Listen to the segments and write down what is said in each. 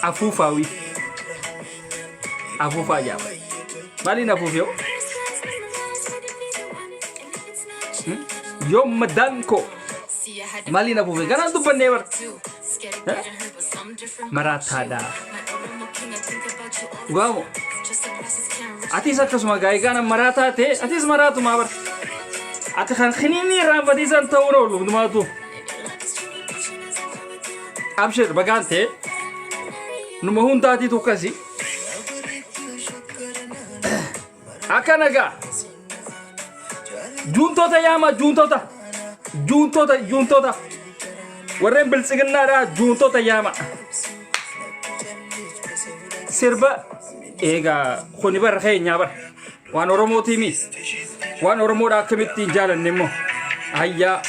Afuufaawii. Afuufaa jaaba. Maaliin afuuf yoo? Yoom madaan koo? Maaliin afuufe? Ganaan dubbannee bar. Maraataadha. Dhugaamo. Atis akkasuma gaa'ee maraataa ta'e atis maraatumaa bar. Ati kan kiniinii irraanfatiisan ta'uun oolu hundumaatu. Abshir bagaan ta'e numa hundaatiitu akkasi. Akka nagaa. Juuntota yaama juuntota. Juuntota juuntota. Warreen biltsiginnaadhaa juuntota yaama. Sirba eegaa kuni bara keenyaa bara. Waan Oromootii mi? Waan Oromoodhaa akkamitti hin jaalanne immoo? Hayyaa.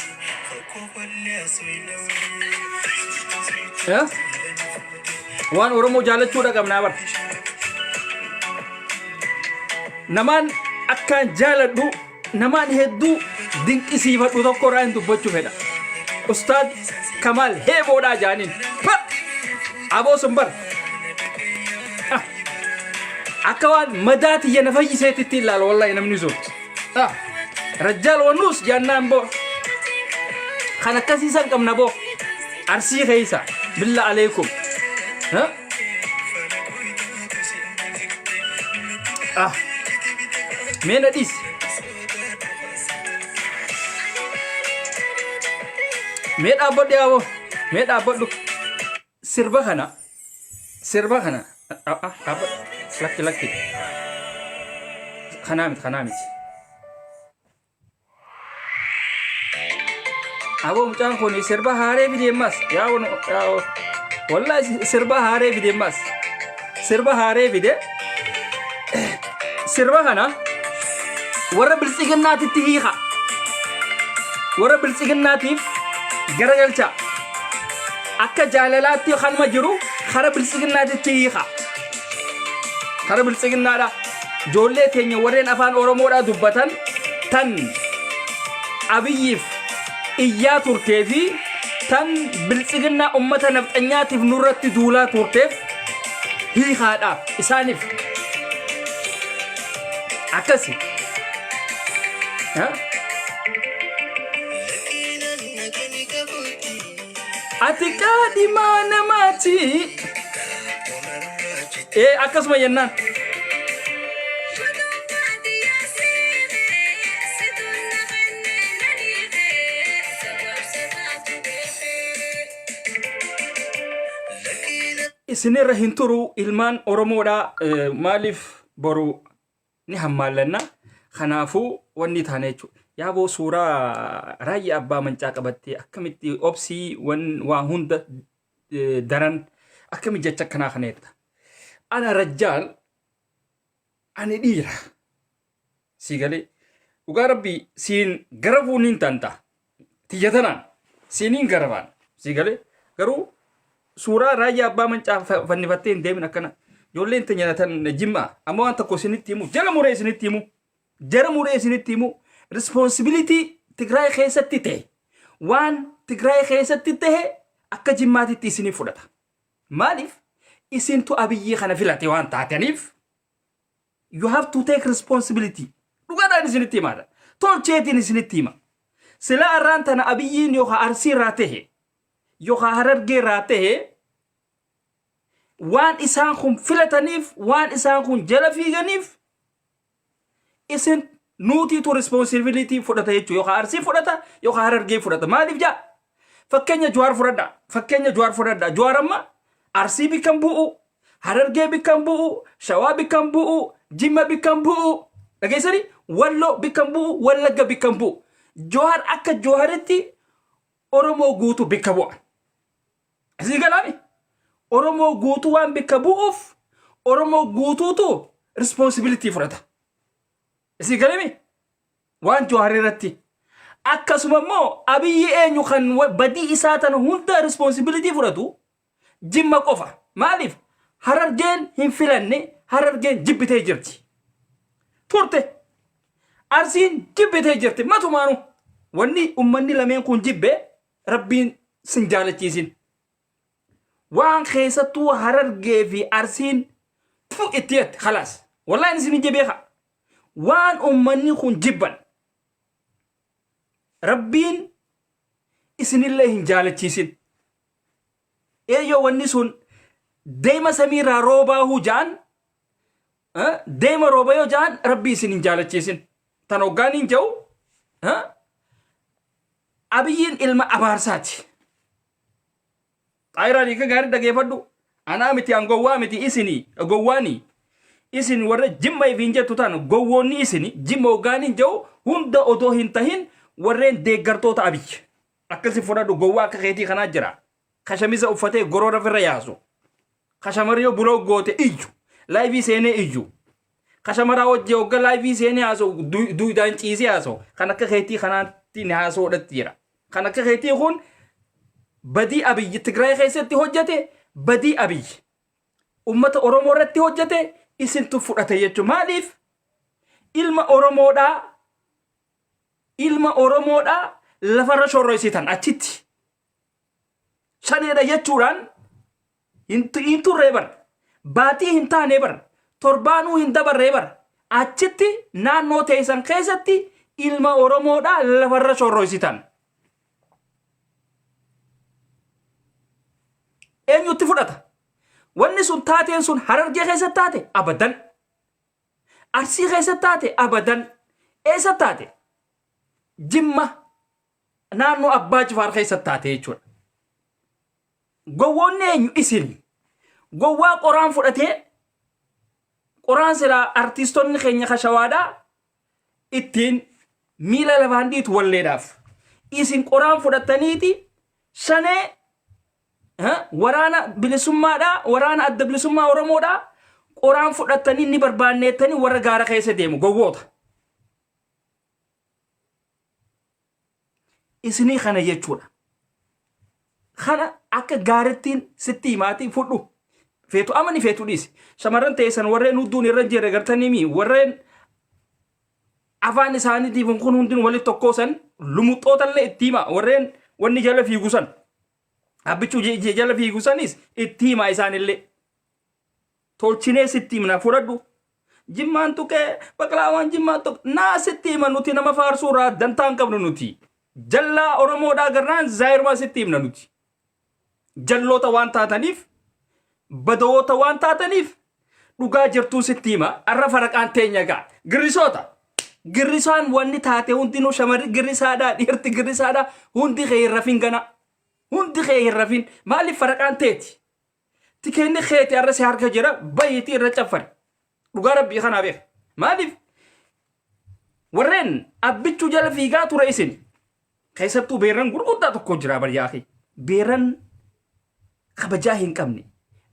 Eh? Waan Oromoo jaalachuudha qabnaa bara. Namaan akkaan jaaladhu namaan hedduu dinqisiifadhu tokko irraa hin dubbachuu fedha. Ustaad Kamaal Heeboodhaa jaaniin. Pa! Aboo sun bara. Ah! Akka waan madaa tiyya na fayyiseetitti ilaala wallahi namni sun. Ah! Rajjaal wannuus jannaan boo. Kan akkasii san qabna boo. Arsii keessa. Billa aleekum. Ha? Ah. Mee na dhiisi. Mee dhaabbadhu yaaboo. Mee dhaabbadhu. Sirba kana. Sirba kana. Ah, ah, dhaabbadhu. Lakki lakki. Kanaa miti kanaa miti. Aboo mucaan kun sirba haaree fide ammas. Yaa yaa wallahi sirba haaree fide ammas. Sirba haaree fide. Sirba kana warra biltsiginnaatitti hiika. Warra biltsiginnaatiif garagalcha. Akka jaalalaatti kanuma jiru kara biltsiginnaatitti hiika. Kara biltsiginnaadha. Ijoollee teenya warreen afaan Oromoodhaa dubbatan tan Abiyyiif iyyaa turtee fi tan biltsiginnaa ummata nafxanyaatiif nurratti duulaa turteef hiikaadhaaf isaaniif akkasi. Ha? Ati qaadhimaa namaati. Ee akkasuma jennaan. Isinirra hin turu ilmaan Oromoodha maaliif boru ni hammaallanna. Kanaafuu wanni taane jechuudha. Yaaboo suuraa raayyaa abbaa mancaa qabattee akkamitti obsii wan waa hunda daran akkami jecha akkanaa kana jetta. Ana rajjaal ani dhiira. Sii galee dhugaa rabbii siin garafuu niin tanta. Tiyya tanaan siiniin garafaan sii galee garuu suuraa raayyaa abbaa mancaa fannifattee hin deemin akkana. Ijoolleen teenya tan jimmaa amma waan tokko isinitti himu jala muree isinitti himu jara muree isinitti himu responsibility Tigraay keessatti ta'e waan Tigraay keessatti ta'e akka jimmaatitti isinii fudhata. Maaliif isintu Abiyyii kana filate waan taataniif you have to take responsibility. Dhugaadhaan isinitti himaadha. Tolcheetiin isinitti hima. Silaa arraan tana Abiyyiin yookaan Arsii irraa ta'e yookaan Harargee irraa ta'e waan isaan kun filataniif waan isaan kun jala fiiganiif isin nuutiitu responsibility fudhata jechuudha. Yookaan Arsii fudhata yookaan Harargee fudhata. Maaliif jaa? Fakkeenya Jawaar fudhadha. Fakkeenya Jawaar fudhadha. Jawaar amma Arsii bikkan bu'u, Harargee bikkan bu'u, Shawaa bikkan bu'u, Jimma bikkan bu'u. Dhageessanii? Walloo bikkan bu'u, Wallagga bikkan bu'u. Jawaar akka Jawaaritti Oromoo guutuu bikka bu'a. Isin galaami? Oromoo guutuu waan bikka bu'uuf Oromoo guutuutu responsibility fudhata. Isin galami? Waan Jawaar irratti. Akkasuma immoo Abiyyi eenyu kan badii isaa tana hunda responsibility fudhatu Jimma qofa. Maaliif? Harargeen hin filanne, Harargeen jibbitee jirti. Turte. Arsiin jibbitee jirti matumaanu. Wanni ummanni lameen kun jibbe rabbiin sin jaalachiisin. Waan keessattuu Harargee fi Arsiin fu itti jette khalaas. Wallaahi isin ije beeka. Waan ummanni kun jibban. Rabbiin isinillee hin jaalachiisin. Eeyyoo wanni sun deema samiirraa roobaahuu ja'an deema rooba yoo ja'an Rabbii isin hin jaalachiisin. Tan hoggaan hin ja'u Abiyyiin ilma abaarsaati. Xaayiraan hiika gaarii dhageeffadhu. Anaa miti an gowwaa miti isini gowwaani. Isin warra jimma ifiin jettu tan gowwoonni isini jimma hoggaan hin ja'u hunda odoo hin tahin warreen deeggartoota Abiyyi. Akkasi fudhadhu gowwaa akka keetii kanaa jira. Ka shamisa uffatee gorora firra yaasu. Ka shamarri yoo buloo goote iyyu. Laayivii seenee iyyu. Ka shamaraa wajji hogga laayivii seenee haasa'u duudaan ciisee haasa'u. Kan akka keetii kanaatti ni haasa'uudhatti jira. Kan akka keetii kun badii Abiyyi Tigraay keessatti hojjete badii Abiyyi ummata Oromoo irratti hojjete isintu fudhate jechuudha. Maaliif ilma Oromoodhaa ilma Oromoodhaa lafarra shorroysitan achitti shaneedha jechuudhaan hin turree bar baatii hin taanee bar torbaanuu hin dabarree bar achitti naannoo teessan keessatti ilma Oromoodhaa lafarra shorroysitan. Eenyutti fudhata? Wanni sun taateen sun Harargee keessatti taate abadan. Arsii keessatti taate abadan. Eessa taate? Jimma naannoo Abbaa Jifaar keessatti taate jechuudha. Gowwoonni eenyu isin? Gowwaa qoraan fudhatee qoraan silaa artiistonni keenya kashawaadhaa ittiin miila lafaan dhiitu walleedhaaf. Isin qoraan fudhattaniiti shanee waraana bilisummaadhaa waraana adda bilisummaa Oromoodhaa qoraan fudhattanii ni barbaanneettanii warra gaara keessa deemu gowwoota. Isinii kana jechuudha. Kana akka gaarittiin sitti himaatii fudhu. Feetu amani feetu dhiisi. Shamarran teessan warreen hudduun irra hin jirre gartanii mii warreen afaan isaaniitiif kun hundinuu walitti tokkoo san lumuxxootallee itti hima warreen wanni jala fiigu san. Abbichuu jala fiigu sanis itti hima isaanillee. Tolchinee sitti himna fudhadhu. Jimmaan tuqee baqlaawaan jimmaan tuqe naa sitti hima nuti nama faarsuu irraa dantaa hin qabnu nuti. Jallaa Oromoodhaa garraan zaayirumaa sitti himna nuti. Jalloota waan taataniif badawoota waan taataniif dhugaa jirtuu sitti hima arra faraqaan teenya gaa girrisoota. Girrisaan wanni taate hundinuu shamarri girrisaadhaa dhiirti girrisaadhaa hundi kee hin rafin gana. Hundi kee hin rafin maaliif faraqaan teeti? Tikeenni keeti arra si harka jira bahiitii irra caffari. Dhugaa rabbii kanaa beeka. Maaliif warreen abbichuu jala fiigaa ture isin keessattuu beerran gurguddaa tokko jira bar yaakii. Beerran kabajaa hin qabne,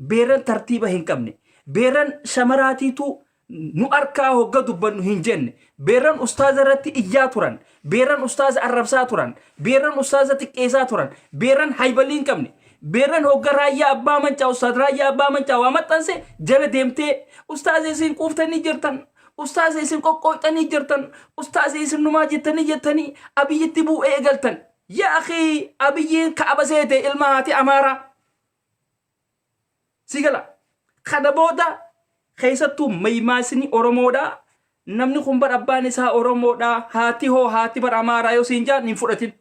beerran tartiiba hin qabne, beerran shamaraatiitu nu arkaa hogga dubbannu hin jenne, beerran ustaaza irratti iyyaa turan, beerran ustaaza arrabsaa turan, beerran ustaaza xiqqeessaa turan, beerran haybalii hin qabne, beerran hogga raayyaa abbaa mancaa ustaaz raayyaa abbaa mancaa waa maxxanse jala deemtee ustaaza isin quuftanii jirtan, ustaaza isin qoqqooyxanii jirtan, ustaaza isin numaa jettanii jettanii Abiyyitti bu'uu eegaltan. Yaa akii Abiyyiin ka'aba seete ilma haati Amaaraa. Si gala. Kana booda keessattuu maymaasni Oromoodha. Namni kun bar abbaan isaa Oromoodha. Haati hoo haati bar Amaaraa yoo siin jaan hin fudhatin.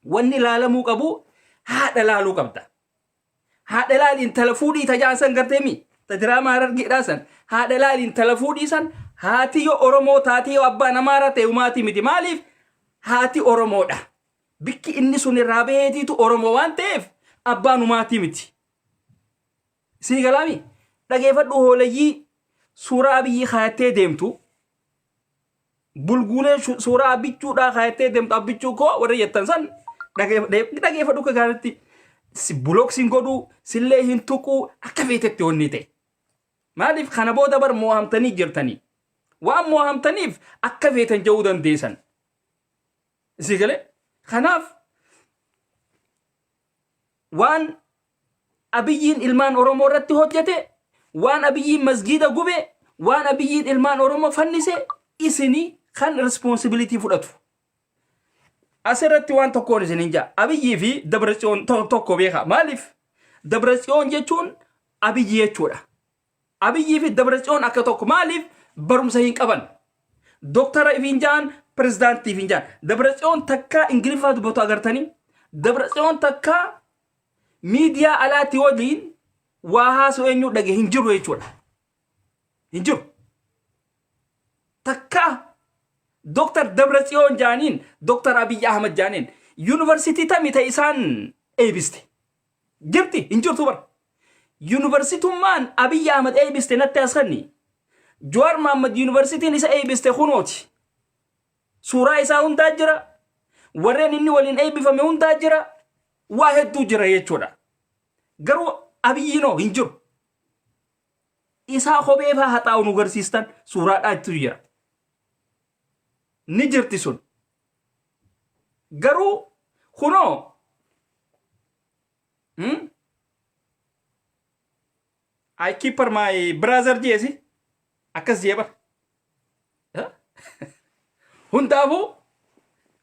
Wanni laalamuu qabu haadha laaluu qabda. Haadha laali intala fuudhii tajaan san gartee mi? Ta diraamaa Harargeedhaa san. Haadha laali intala fuudhii san haati yoo Oromoo taatee yoo abbaan Amaaraa ta'e umaatii miti. Maaliif? Haati Oromoodha. Bikki inni sun irraa baheetiitu Oromoo waan ta'eef abbaan umaatii miti. Sii galaami? Dhageeffadhu hoolayyii suuraa Abiyyii kaayattee deemtu. Bulguulee suuraa abbichuudhaa kaayattee deemtu abbichuu koo warra jettan san dhageeffadhu akka gaariitti. Si bulook sin godhuu sillee hin tuquu akka feetetti wanni ta'e. Maaliif kana booda bar moo'amtanii jirtanii. Waan moo'amtaniif akka feetan ja'uu dandeessan. Isii galee? Kanaaf waan Abiyyiin ilmaan Oromoo irratti hojjete, waan Abiyyiin masgiida gube, waan Abiyyiin ilmaan Oromoo fannise isini kan responsibility fudhatu. Asirratti waan tokkoon isinin ja'a. Abiyyii fi Dabratsiyoon tokko beeka. Maaliif? Dabratsiyoon jechuun Abiyyi jechuudha. Abiyyii fi Dabratsiyoon akka tokko. Maaliif? Barumsa hin qaban. Doktara ifiin ja'an, pirezidaantii ifiin ja'an. Dabratsiyoon takkaa Ingiliffaa dubbatu agartanii? Dabratsiyoon takkaa miidiyaa alaatti waliin waa haasa'u eenyu dhage hin jiru jechuudha. Hin jiru. Takkaa Dr. Dabratsiyoon jaaniin, Dr. Abiy Ahmad jaaniin yuunivarsiitii tami ta'e isaan eebiste? Jirti hin jirtu bara. Yuunivarsiitummaan Abiy Ahmad eebiste natti as kenni. Jawaar Mohammad yuunivarsiitiin isa eebiste kunooti. Suuraa isaa hundaa jira. Warreen inni waliin eebbifame hundaa jira. Waa hedduu jira jechuudha. Garuu Abiyyiinoo hin jiru. Isaa kophee faa haxaa'u nu garsiistan suuraadhaatu jira. Ni jirti sun. Garuu kunoo I keep her my brother jeesi akkas jee bar.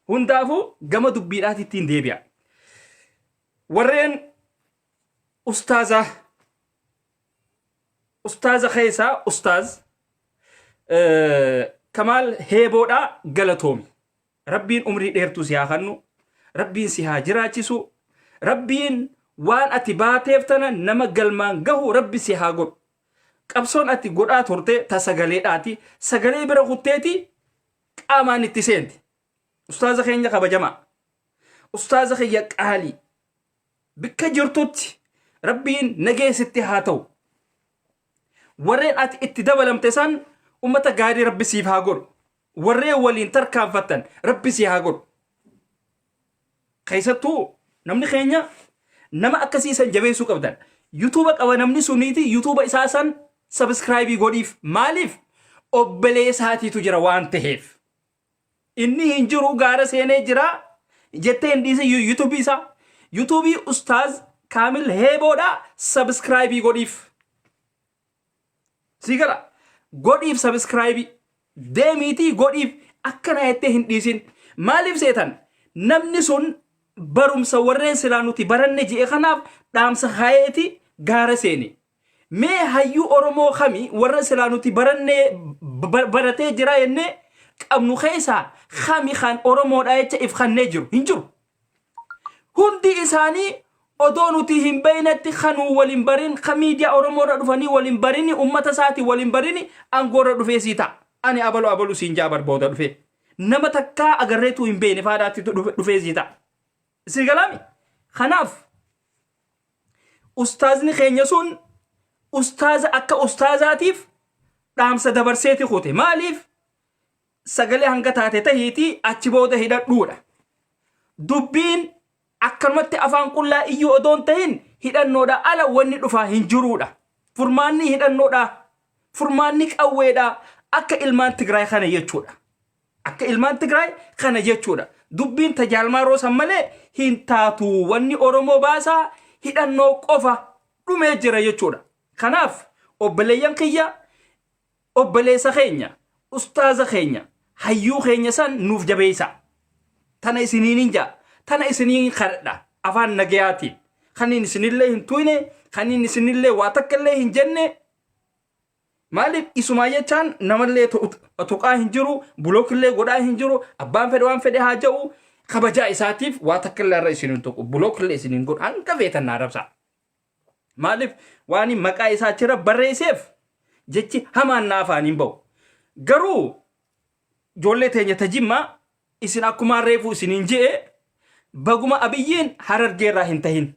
Hundaafuu gama dubbiidhaati ittiin deebi'a. Warreen ustaaza keessaa ustaaz Kamaal Heeboodhaa galatoomi. Rabbiin umrii dheertuu si haa kennu. Rabbiin si haa jiraachisu. Rabbiin waan ati baateef tana nama galmaan gahu Rabbi si haa godhu. Qabsoon ati godhaa turte ta sagaleedhaati. Sagalee bira kutteeti qaamaan itti seenti. Ustaaza keenya kabajamaa. Ustaaza kiyya qaalii. Bikka jirtutti Rabbiin nagee sitti haa ta'u. Warreen ati itti dabalamte san ummata gaarii Rabbi siif haa godhu. Warreen waliin tarkaanfattan Rabbi si haa godhu. Keessattuu namni keenya nama akkasii san jabeessuu qabdan. YouTube qaba namni suniiti, YouTube isaa san subscribe godhiif. Maaliif? Obboleessaatiitu jira waan ta'eef. Inni hin jiru, gaara seenee jira jettee hin dhiisin. YouTube isaa. YouTube Ustaaz Kaamil Heeboodha, subscribe godhiif. Sii gala, godhiif subscribe, deemiitii godhiif. Akkana jettee hin dhiisin. Maaliif seetan? Namni sun barumsa warreen silaa nuti baranne je'e kanaaf dhaamsa kaayeeti gaara seene. Mee hayyuu Oromoo kami warra silaa nuti barannee baratee jira jennee qabnu keessaa kami kan Oromoodha jecha if kannee jiru? Hin jiru. Hundi isaanii odoo nuti hin beeynetti kanuu waliin barin, kan miidiyaa Oromoo irra dhufanii waliin barini, ummata isaati waliin barini, aangoo irra dhufee sii ta'a. Ani abalu abalu siin jaa barbooda dhufee. Nama takkaa agarreetuu hin beekne faadaatti dhufee sii ta'a. Sii galaami? Kanaaf ustaazni keenya sun ustaaza akka ustaazaatiif dhaamsa dabarseeti kute. Maaliif? Sagalee hanga taate tahiitii achi booda hidhadhuudha. Dubbiin akkanumatti afaan qullaa iyyuu odoo hin tahin hidhannoodha ala wanni dhufaa hin jiruudha. Furmaanni hidhannoodha. Furmaanni qawweedha. Akka ilmaan Tigraay kana jechuudha. Akka ilmaan Tigraay kana jechuudha. Dubbiin tajaalmaaroo san malee hin taatu. Wanni Oromoo baasaa hidhannoo qofa dhumee jira jechuudha. Kanaaf obboleeyyan kiyya, obboleessa keenya, ustaaza keenya, hayyuu keenya san nuuf jabeessa. Tana isiniin hin jaa. Tana isiniin kadhadha. Afaan nagayaatiin. Kaniin isinillee hin tuyne, kaniin isinillee waa takka illee hin jenne. Maaliif? Isumaa jechaan namallee tuqaa hin jiru, blockillee godhaa hin jiru, abbaan fedhe waan fedhe haa jedhu, kabajaa isaatiif waa takka illee irra isin hin tuqu, blockillee isin hin godhu, hanga feetan naa rabsaa. Maaliif? Waan maqaa isaa achirra barreesseef jechi hamaan naa afaan hin ba'u. Garuu ijoollee teenya ta Jimmaa, isin akkumaan reefuu isiniin je'e, baguma Abiyyiin Harargeerraa hin tahin.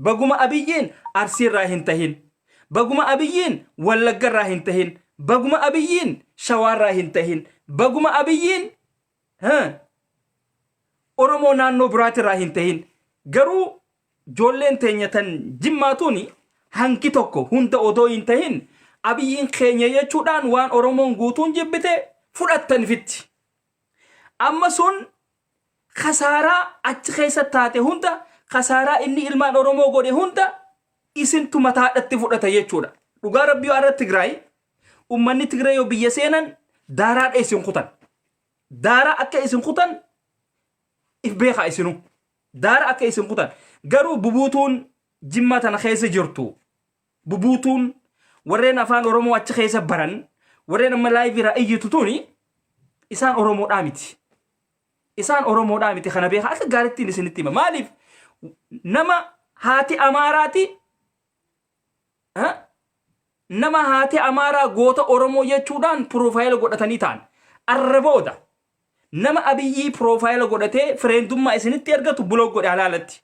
Baguma Abiyyiin Arsiirraa hin tahin. Baguma Abiyyiin Wallaggarraa hin tahin. Baguma Abiyyiin Shawaarraa hin tahin. Baguma Abiyyiin Oromoo naannoo biraatirraa hin tahin. Garuu ijoolleen teenya tan Jimmaa tuni hangi tokko, hunda odoo hin tahin, Abiyyiin keenya jechuudhaan waan Oromoon guutuun jibbite fudhattan fitti. Amma sun kasaaraa achi keessa taate hunda, kasaaraa inni ilmaan Oromoo godhe hunda isintu mataadhatti fudhata jechuudha. Dhugaa Rabbii, har'a Tigraay, ummanni Tigraay yoo biyya seenan daaraadha isin kutan. Daaraa akka isin kutan if beekaa isinuu. Daara akka isin kutan. Garuu bubuutuun Jimmaa tana keessa jirtu bubuutuun, warreen afaan Oromoo achi keessa baran, warreen amma live irraa iyyitu tuni isaan Oromoodhaa miti. Isaan Oromoodhaa miti, kana beekaa. Akka gaarittiin isinitti hima. Maaliif? Nama haati Amaaraati, nama haati Amaaraa goota Oromoo jechuudhaan profile godhatanii ta'an. Arra booda nama Abiyyii profile godhatee friendummaa isinitti ergatu block godhe halaalatti.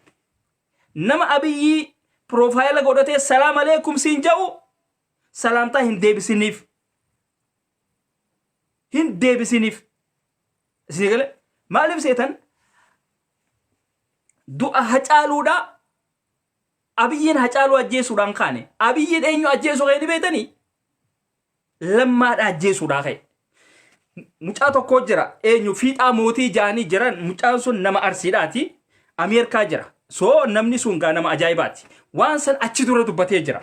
Nama Abiyyii profile godhatee "Salaam aleekum" siin jedhu salaamtaa hin deebisiniif. Hin deebisiniif. Isin galee? Maaliif seetan? Du'a Hacaaluudhaa, Abiyyiin Hacaaluu ajjeesuudhaan kaane. Abiyyiin eenyu ajjeesuu ka'e ni beektanii? Lammaadha ajjeesuudhaa ka'e. Mucaa tokko jira, eenyu, Fiixaa Mootii jaanii jiran. Mucaan sun nama Arsiidhaati. Ameerikaa jira. So namni sun gaa nama ajaa'ibaati. Waan san achi dura dubbatee jira.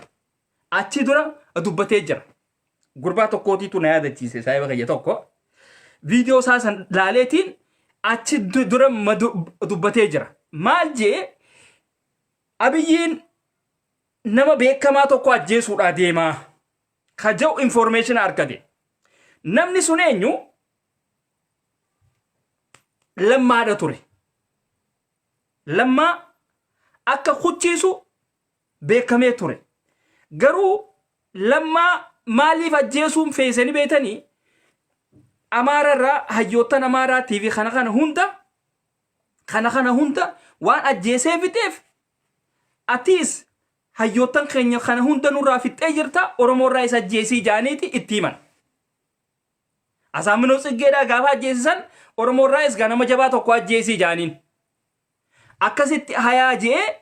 Achi dura dubbatee jira. Gurbaa tokkootiitu na yaadachiise, saayiba kiyya tokko. Viidiyoo isaa san laaleetiin achi dura dubbatee jira. Maal jee? Abiyyiin nama beekamaa tokko ajjeesuudhaa deemaa. Ka jedhu information argate. Namni sun eenyu? Lammaadha ture. Lammaa akka kuchiisu beekamee ture. Garuu Lammaa maaliif ajjeesuun feesanii beetanii? Amaararraa hayyoottan Amaaraatii fi kana kana hunda waan ajjeesee fixeef, atiis hayyoottan keenya kana hunda nurraa fixxee jirta, Oromoorraa isa ajjeesii jaaniiti itti himan. Asaaminoo Tsiggeedhaa gaafa ajjeesisan Oromoorraa is nama jabaa tokko ajjeesii jaaniin. Akkasitti hayaa je'ee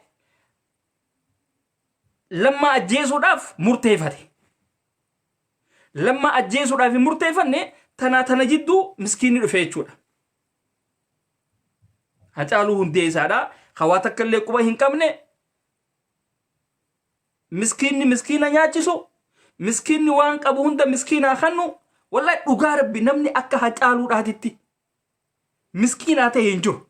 Lammaa ajjeesuudhaaf murteeffate. Lammaa ajjeesuudhaaf hin murteeffanne, tanaa tana jidduu miskiinni dhufe jechuudha. Hacaaluu Hundeessaadha. Hawaa takka illee quba hin qabne. Miskiinni miskiina nyaachisu. Miskiinni waan qabu hunda miskiinaa kannu. Wallahi, dhugaa Rabbi, namni akka Hacaaluudhaatitti miskiinaa ta'e hin jiru.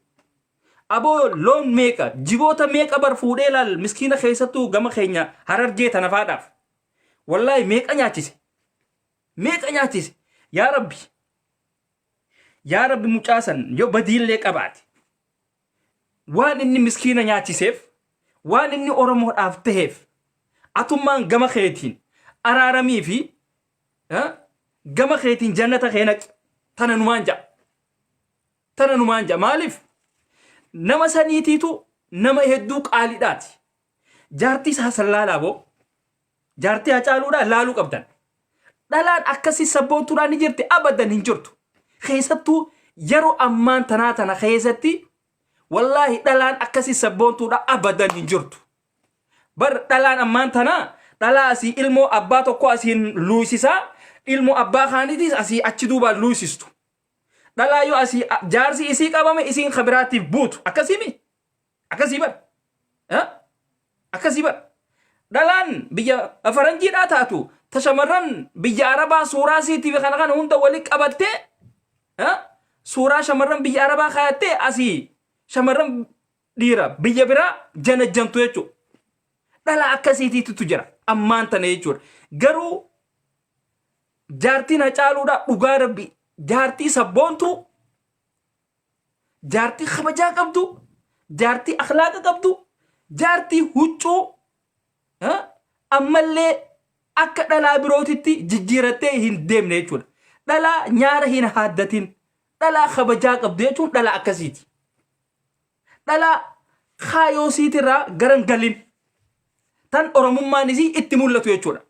Aboo, loon meeqa, jiboota meeqa bar fuudhee laal miskiina, keessattuu gama keenya Harargee tana faadhaaf. Wallahi, meeqa nyaachise. Meeqa nyaachise. Yaa Rabbi. Yaa Rabbi, mucaasan yoo badiillee qabaate, waan inni miskiina nyaachiseef, waan inni Oromoodhaaf taheef, atummaan gama keetiin araaramii fi gama keetiin jannata kee naqi. Tana numaan ja'a. Tana numaan ja'a. Maaliif? Nama saniitiitu nama hedduu qaaliidhaati. Jaartii isaa san laalaa boo. Jaartii Hacaaluudhaa laaluu qabdan. Dhalaan akkasii sabboontuudhaan ni jirti? Abadan hin jirtu. Keessattuu yeroo ammaan tanaa tana keessatti, wallaahi, dhalaan akkasii sabboontuudha abadan hin jirtu. Bar dhalaan ammaan tanaa dhalaa asii ilmoo abbaa tokko asiin luuysisaa, ilmoo abbaa kaaniitiis asii achi duubaan luuysistu. Dhalaa yoo asii jaarsi isii qabame isiin kabiraatiif buutu akkasii mi? Akkasii bar. Akkasii bar. Dhalaan biyya faranjiidhaa taatu ta shamarran biyya Arabaa suuraa siitii fi kana kana hunda wali qabattee, suuraa shamarran biyya Arabaa kaayattee asii shamarran dhiira biyya biraa janajjantu jechuudha. Dhala akkasiitiitu jira ammaan tana jechuudha. Garuu jaartiin Hacaaluudha, dhugaa Rabbi, jaartii sabboontuu, jaartii kabajaa qabdu, jaartii akhlaaqa qabdu, jaartii huccuu ammallee akka dhalaa birootitti jijjiirattee hin deemne jechuudha. Dhalaa nyaara hin haaddatin, dhalaa kabajaa qabdu jechuun dhalaa akkasiiti. Dhalaa kaayoo siitirraa garan galin, tan Oromummaan isii itti mul'atu jechuudha.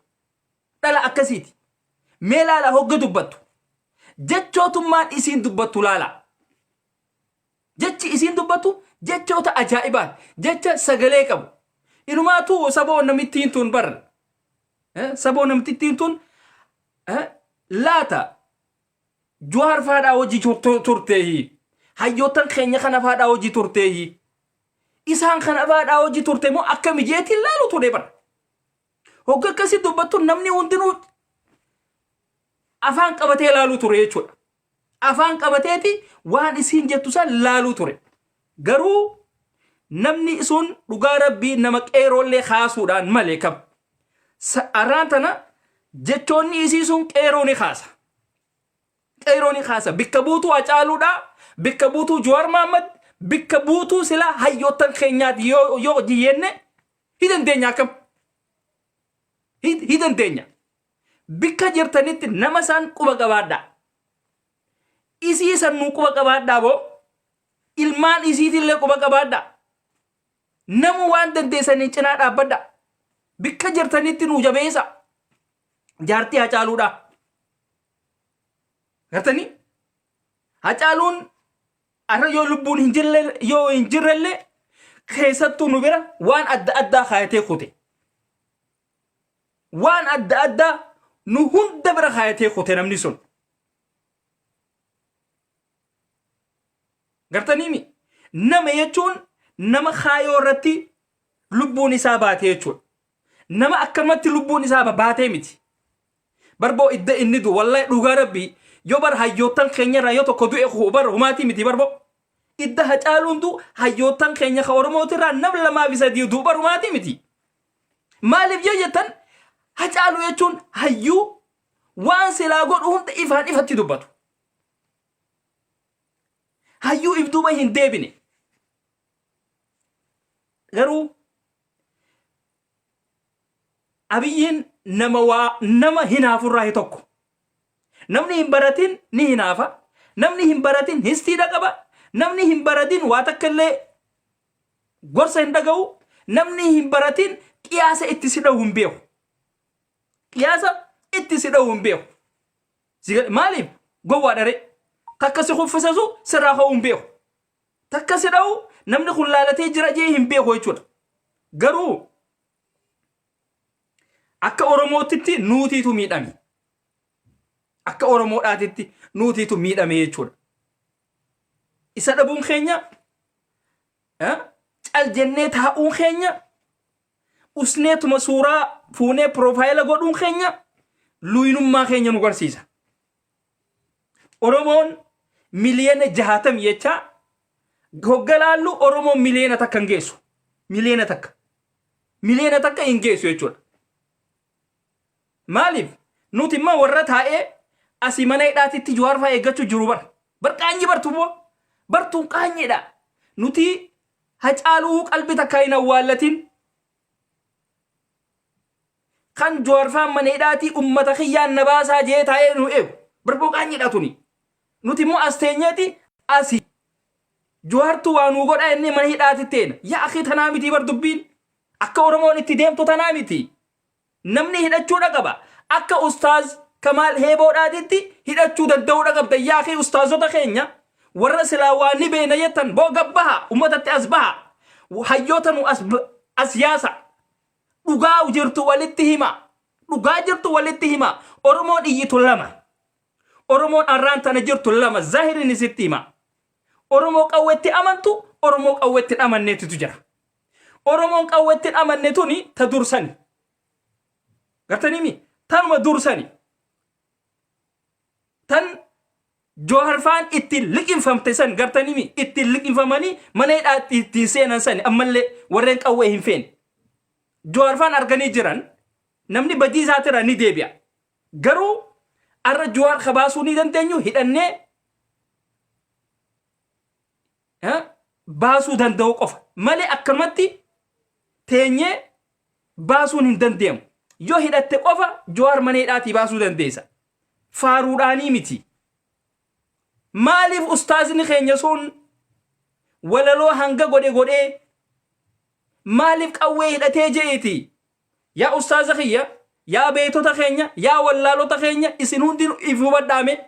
Dhala akkasiiti. Mee laala, hogga dubbattu. Jechootummaan isiin dubbattu laala. Jechi isiin dubbattu jechoota ajaa'ibaati. Jecha sagalee qabu. Inumaatu saboo namittiin tun bar. Saboo namittiin tun laata Jawaar faadhaa hojii turteehi. Hayyoottan keenya kana faadhaa hojii turteehi. Isaan kana faadhaa hojii turte moo akka mijeetiin laalu ture bara. Hogga akkasii dubbattu namni hundinuu afaan qabatee laaluu ture jechuudha. Afaan qabateeti waan isiin jettu san laaluu ture. Garuu Namni sun dhugaa rabbii nama qeeroollee kaasuudhaan malee kam. Arraan tana jechoonni isii sun qeeroo ni kaasa. Qeeroo ni kaasa. Bikka buutuu Hacaaluudha. Bikka buutuu Jawaar Mahaammad. Bikka buutuu silaa hayyoottan keenyaati yoo jenne hi dandeenya akkam. Hi dandeenya. Bikka jirtanitti nama isaan quba qabaadhaa. Isii san nuu quba qabaadhaa boo. Ilmaan isiitillee quba qabaadhaa. Namu waan dandeessaniin cinaa dhaabbadhaa. Bikka jirtanitti nuu jabeessa. Jaartii Hacaaluudha. Gartanii? Hacaaluun har'a yoo lubbuun hin jirre yoo hin jirrellee keessattuu nu bira waan adda addaa kaayatee kute. Waan adda addaa nu hunda bira kaayatee kute namni sun. Gartaniimi? Nama jechuun nama kaayoo irratti lubbuun isaa baatee jechuudha. Nama akkanumatti lubbuun isaa baatee miti. Barboo idda inni du wallahi dhugaa rabbii yoo bar hayyoottan keenya irraa yoo tokko du'e kuu bar humaatii miti barboo. Idda Hacaaluun du hayyoottan keenya ka Oromootirraa nam lamaa fi sadii du bar humaatii miti. Maaliif yoo jettan Hacaaluu jechuun hayyuu waan silaa godhu hunda ifaan ifatti dubbatu. Hayyuu if duuba hin deebine. Garuu Abiyyiin nama waa nama hinaafurraa tokko. Namni hin baratin ni hinaafa. Namni hin baratin histiidha qaba. Namni hin baratin waa takka illee gorsa hin dhaga'u. Namni hin baratin qiyaasa itti si dha'u hin beeku. Qiyaasa itti si dha'u hin beeku. Maaliif gowwaa dharee takka si kuffisasu sirraa ka'uu hin beeku. Takka si dha'u namni kun laalatee jira jee hin beeku jechuudha. Garuu akka Oromootitti nuutiitu miidhame. Akka Oromoodhaatitti nuutiitu miidhame jechuudha. Isa dhabuun keenya cal jennee taa'uun keenya usneetuma suuraa fuunee piroofaayila godhuun keenya luynummaa keenya nu garsiisa. Oromoon miliyoona 60 jecha hogga laallu Oromoon miliyoona 1 hin geessu. Miliyoona 1. Miliyoona 1 hin geessu jechuudha. Maaliif? Nuti immoo warra taa'ee asii mana hidhaatitti Jawaar fa'aa eeggachuu jiru bar. Bar qaanyi bartu immoo. Bartuun qaanyiidha. Nuti Hacaaluu qalbi takka hin awwaallatin. Kan Jawaar fa'aan mana hidhaatii ummata kiyyaan na baasaa jee taa'ee nu eegu. Barboo qaanyiidha tuni. Nuti immoo as teenyeeti asii. Jawaartu waa nuu godha inni mana hidhaati teena. Yaa akii tanaa miti bar dubbiin. Akka Oromoon itti deemtu tanaa miti. Namni hidhachuudha qaba. Akka ustaaz Kamaal Heeboodhaatitti hidhachuu danda'uudha qabda. Yaa akii ustaazota keenya warra silaa waa ni beena jettan boo gabbaha ummatatti as baha. Hayyoota nu as yaasa. Dhugaa jirtu walitti hima. Dhugaa jirtu walitti hima. Oromoon iyyitu lama. Oromoon arraan tana jirtu lama zahirin isitti hima. Oromoo qawwetti amantu, Oromoo qawwetti hin amanneetu jira. Oromoon qawwetti hin amanne tuni ta dursani. Gartanii tanuma dursani. Tan Jawar faan ittiin liqinfamte san gartanii ittiin liqinfamanii mana hidhaatti ittiin seenan sani ammallee warreen qawwee hin feene. Jawar faan arganii jiran namni badii isaatirraa ni deebi'a. Garuu arra Jawaar kabaasuu ni dandeenyu hidhannee baasuu danda'u qofa malee akkanumatti teenyee baasuun hin danda'amu. Yoo hidhatte qofa Jawaar mana hidhaatii baasuu dandeessa. Faaruudhaanii miti. Maaliif ustaazni keenya sun walaloo hanga godhe godhee maaliif qawwee hidhatee je'eeti? Yaa ustaaza kiyya, yaa beektota keenya, yaa wallaalota keenya isin hundinuu if hubadhaame.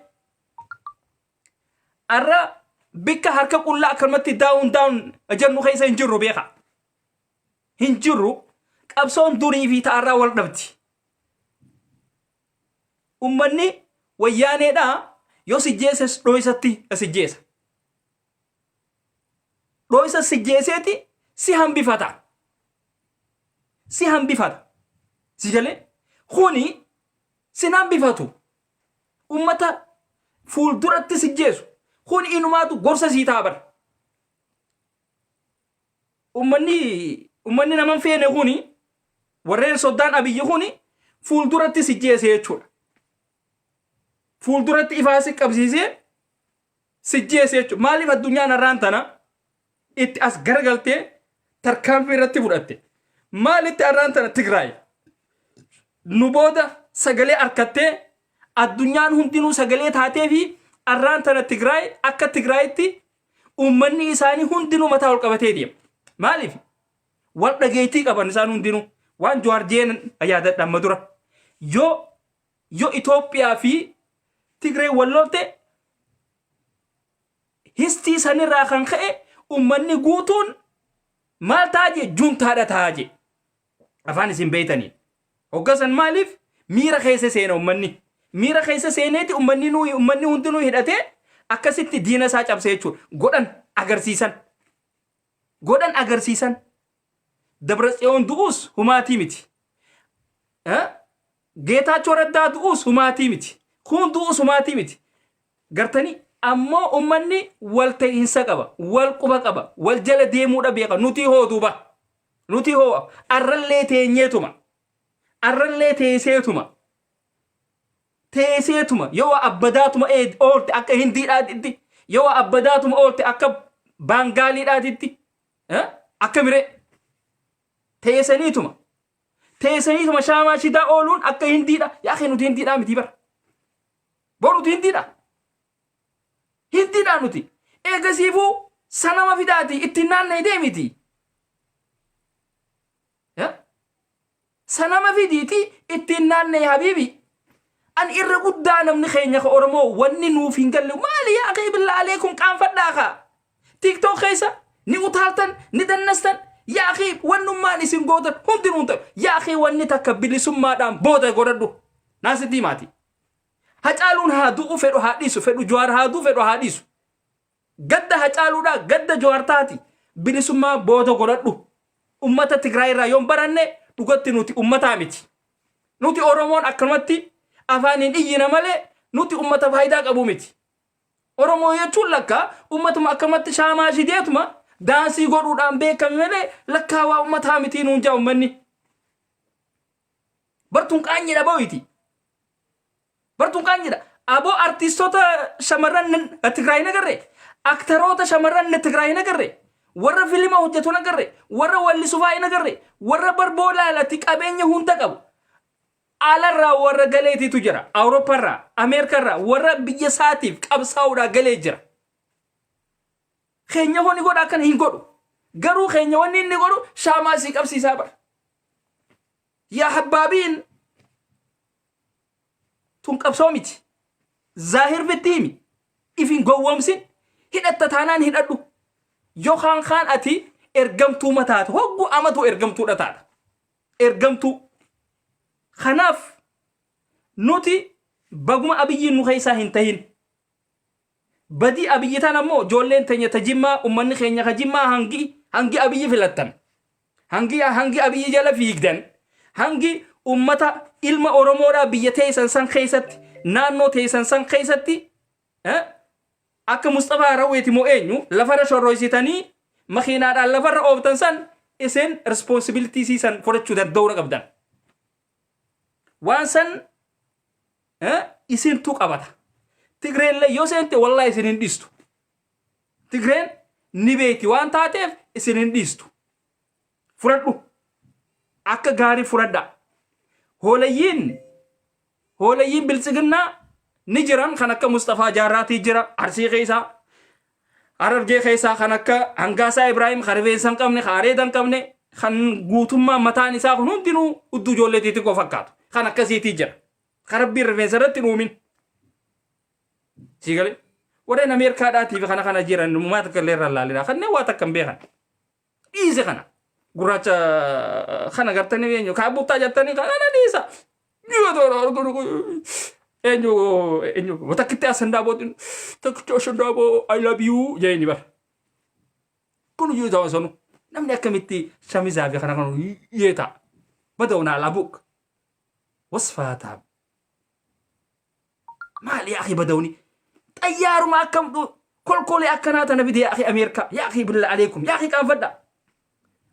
Arra bikka harka qullaa akkanumatti daawun daawun jennu keessa hin jirru beeka. Hin jirru qabsoon durii fi ta'arraa wal dhabdi. Ummanni wayyaaneedhaa yoo si jeeses dhooysatti si jeesa. Dhooysa si jeeseeti si hambifata. Si hambifata. Si galee kuni sin hambifatu. Ummata fuulduratti si jeesu. Kun inumaatu gorsa sii ta'a bara. Ummanni naman feene kuni, warreen soddaan Abiyyi kuni, fuulduratti si jeese jechuudha. Fuulduratti ifaa si qabsiisee si jeese jechuudha. Maaliif addunyaan har'aan tana itti as garagaltee tarkaanfii irratti fudhatte? Maalitti har'aan tana Tigraay nu booda sagalee harkattee, addunyaan hundinuu sagalee taatee fi har'aan tana Tigraay akka Tigraayitti uummanni isaanii hundinuu mataa ol qabatee deema? Maaliif? Wal dhageettii qaban isaan hundinuu. Waan Jawaar jeen yaadadha amma dura. Yoo Itoophiyaa fi Tigree wal lolte, histii sanirraa kan ka'e uummanni guutuun maal ta'a jee? Juntaadha ta'a jee. Afaan isin beeytanii. Hoggasan maaliif miira keessa seena uummanni? Miira keessa seeneeti uummanni hundinuu hidhatee akkasitti diina isaa cabsee jechuudha. Godhan agarsiisan. Godhan agarsiisan. Dabratsiyoon du'uus humaatii miti. Geetaachoo Raddaa du'uus humaatii miti. Kun du'uus humaatii miti. Gartanii ammoo uummanni wal ta'iinsa qaba, wal quba qaba, wal jala deemuudha beeka. Nuti hoo duuba? Nuti hoo arrallee teenyeetuma. Arrallee teesseetuma. Teesseetuma yoo abbadaatuma oolte akka Hindiidhaatitti, yoo abbadaatuma oolte akka Baangaaliidhaatitti, akka miree teessaniituma. Teessaniituma shaamaa shidaa ooluun akka Hindiidha. Yaa nuti Hindiidhaa miti bara. Boo, nuti Hindiidha. Hindiidha nuti. Eegasiifuu sanama fidaati ittiin naanna'e deemiti. Sanama fidiiti ittiin naanna'e habiibi. Ani irra guddaa namni keenya ka Oromoo wanni nuuf hin galle maali? Yaa akhi, billaa aleekum, qaanfadhaa kaa. TikTok keessa ni utaaltan, ni dannastan. Yaa akhi, wannummaan isin gootan hundinuu hin ta'u. Yaa akhi, wanni takka bilisummaadhaan booda godhadhu. Naasitti himaati. Hacaaluun haa du'u fedhu haa dhiisu, fedhu Jawaar haa du'u fedhu haa dhiisu. Gadda Hacaaluudhaa gadda Jawaar taati, bilisummaa booda godhadhu. Ummata Tigraay irraa yoon baranne dhugatti nuti ummataa miti. Nuti Oromoon akkanumatti afaaniin iyyina malee nuti ummata faayidaa qabu miti. Oromoo jechuun lakka ummatuma akkanumatti shaamaa shideetuma daansii godhuudhaan beekame malee lakkaa waa ummataa miti nuun jaa ummanni. Bartuun qaanyiidha booyiti. Bartuun qaanyiidha. Aboo, artistoota shamarran Tigraay nagarre. Aktaroota shamarran Tigraay nagarre. Warra filima hojjetu nagarre. Warra wallisu fa'aa nagarre. Warra barboo laalatti qabeenya hunda qabu. Alarraa warra galeetiitu jira. Awurooppaarraa, Ameerikarraa warra biyya isaatiif qabsaa'uudhaa galee jira. Keenya hoo ni godha? Akkana hin godhu. Garuu keenya wanni inni godhu shaamaa sii qabsiisaa bara. Yaa habbaabiin, tun qabsoo miti. Zaahir fitti himi. Ifin gowwoomsin. Hidhatta taanaan hidhadhu. Yookaan kaan ati ergamtuu mataata. Hogguu amatu ergamtuudha taata. Ergamtuu. Kanaaf nuti baguma Abiyyiin nu keessaa hin tahin. Badii Abiyyi tan ammoo ijoolleen teenya ta Jimmaa, ummanni keenya ka Jimmaa, hangi Abiyyi filattan. Hangi Abiyyi jala fiigdan. Hangi ummata ilma Oromoodhaa biyya teessan san keessatti, naannoo teessan san keessatti, akka Mustafaa Harawweeti moo eenyu lafarra shorroysitanii makiinaadhaan lafarra ooftan san, isin responsibility san fudhachuu danda'uu qabdan. Waan san isintu qabata. Tigreellee yoo seente wallaahi isin hin dhiistu. Tigreen ni beekti waan taateef isin hin dhiistu. Fudhadhu. Akka gaarii fudhadhaa. Hoolayyiin biltsiginnaa ni jiran, kan akka Mustafaa Jaarraatii jira Arsii keessaa. Harargee keessaa kan akka Hangaasaa Ibraahim, kan rifeensa hin qabne, kan areeda hin qabne, kan guutummaa mataan isaa kun hundinuu hudduu ijoollee xixiqqoo fakkaatu. Kan akkasiitii jira. Kan Rabbiin rifeensa irratti hin uumin. Sii galee? Warreen Ameerikaadhaatii fi kana kana jiran maa takka illee irra laalina. Kanneen waa takka hin beekan. Dhiise kana. Gurraacha kana gartanii eenyu kaabuttaa jettanii kana dhiisa. Eenyu eenyu takkitti asandaaboo, takkitti asandaaboo, "I love you" jeeni bara. Kun iyyuu ta'u sanu namni akkamitti shamizaa fi kana kana yeeta. Badawna alabuk. Wasfaataa. Maali yaa akhi badawni? Xayyaaruma akkam kolkolee akkanaa tana fide yaa akhi Ameerikaa. Yaa akhi, billa aleekum. Yaa akhi, qaanfadha.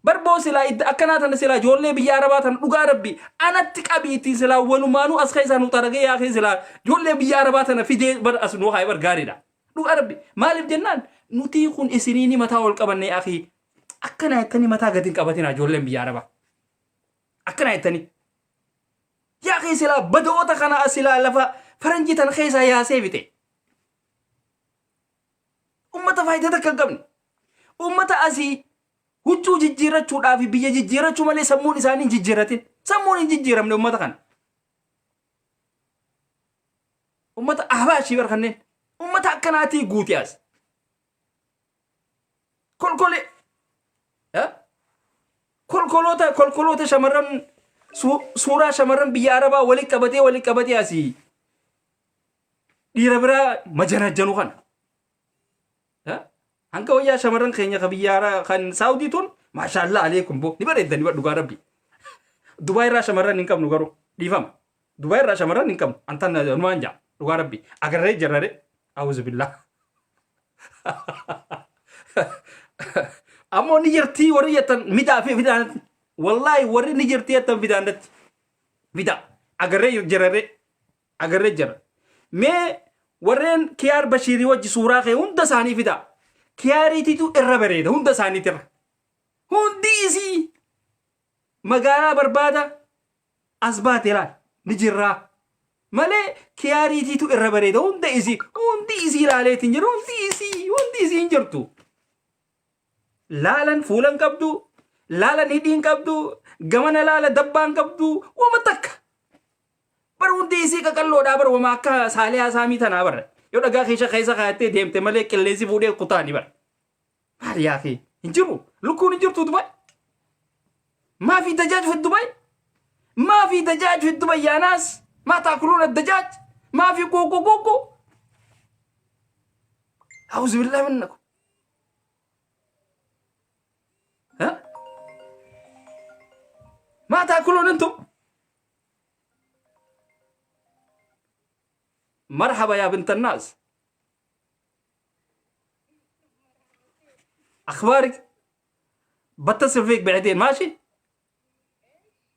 Barboo silaa idda akkanaa tana silaa ijoollee biyya arabaa tana dhugaa rabbi anatti qabiitii silaa walumaanuu as keessaa nu xaragee yaakee silaa ijoollee biyya arabaa tana fidee bar as nu kaa'e bar gaariidha. Dhugaa rabbi maaliif jennaan nutii kun isiniini mataa ol qabannee akii akkana jettanii mataa gadi hin qabatinaa ijoolleen biyya arabaa. Akkana jettanii. Yaakee silaa badoota kana silaa lafa faranjii tana keessaa yaasee fixe. Ummata faayidaa takka hin qabne. Ummata asii huccuu jijjiirrachuudhaa fi biyya jijjiirrachuu malee sammuun isaanii hin jijjiirratin. Sammuun hin jijjiiramne ummata kana. Ummata ahbaashii bar kanneen. Ummata akkanaatii guute as. Kolkolee. Kolkoloota kolkoloota shamarran suuraa shamarran biyya Arabaa walitti qabatee walitti qabatee asii dhiira biraa majanajjanu kana. Hanga wayyaa shamarran keenya ka biyya kan Saawudii tun maashaallaa aleekum boo ni bareeddani bar dhugaa rabbi. Dubaay irraa shamarran hin qabnu garuu dhiifama. Dubaay irraa shamarran hin qabnu antan numaan jaa dhugaa rabbi agarree jirrare awuzu billah. Ammoo ni jirtii warri jettan midaa fi fidaan wallaahi warri ni jirtii jettan fidaanatti fidaa agarree jirrare agarree jira. Mee warreen Kiyaar Bashiirii wajji suuraa kee hunda isaanii fidaa. Kiyaariititu irra bareeda hunda isaaniitirra. Hundi isii magaalaa barbaada as baate laal ni jirraa. Malee kiyaariitiitu irra bareeda hunda isii hundi isii laaleetiin jiru hundi isii hundi isii hin jirtu. Laalan fuulan qabdu laalan hidhiin qabdu gamana laala dabbaan qabdu wama takka. Bar hundi isii qaqalloodhaa bar wama akka saaliyaa saamii tanaa bar. Yoo dhagaa keessa keessa kaayattee deemte malee qilleensi fuudhee kutaani bar. Maal yaa kee hin jiru lukkuun hin jirtu Dubai. Maafi dajaaj fi Dubai. Maafi dajaaj fi Dubai yaa naas. Maa taakuluun dajaaj. Maafi guugu guugu. Auzu billahi minnakum. Ha? Maa taakuluun intum. مرحبا يا بنت الناس اخبارك بتصل فيك بعدين ماشي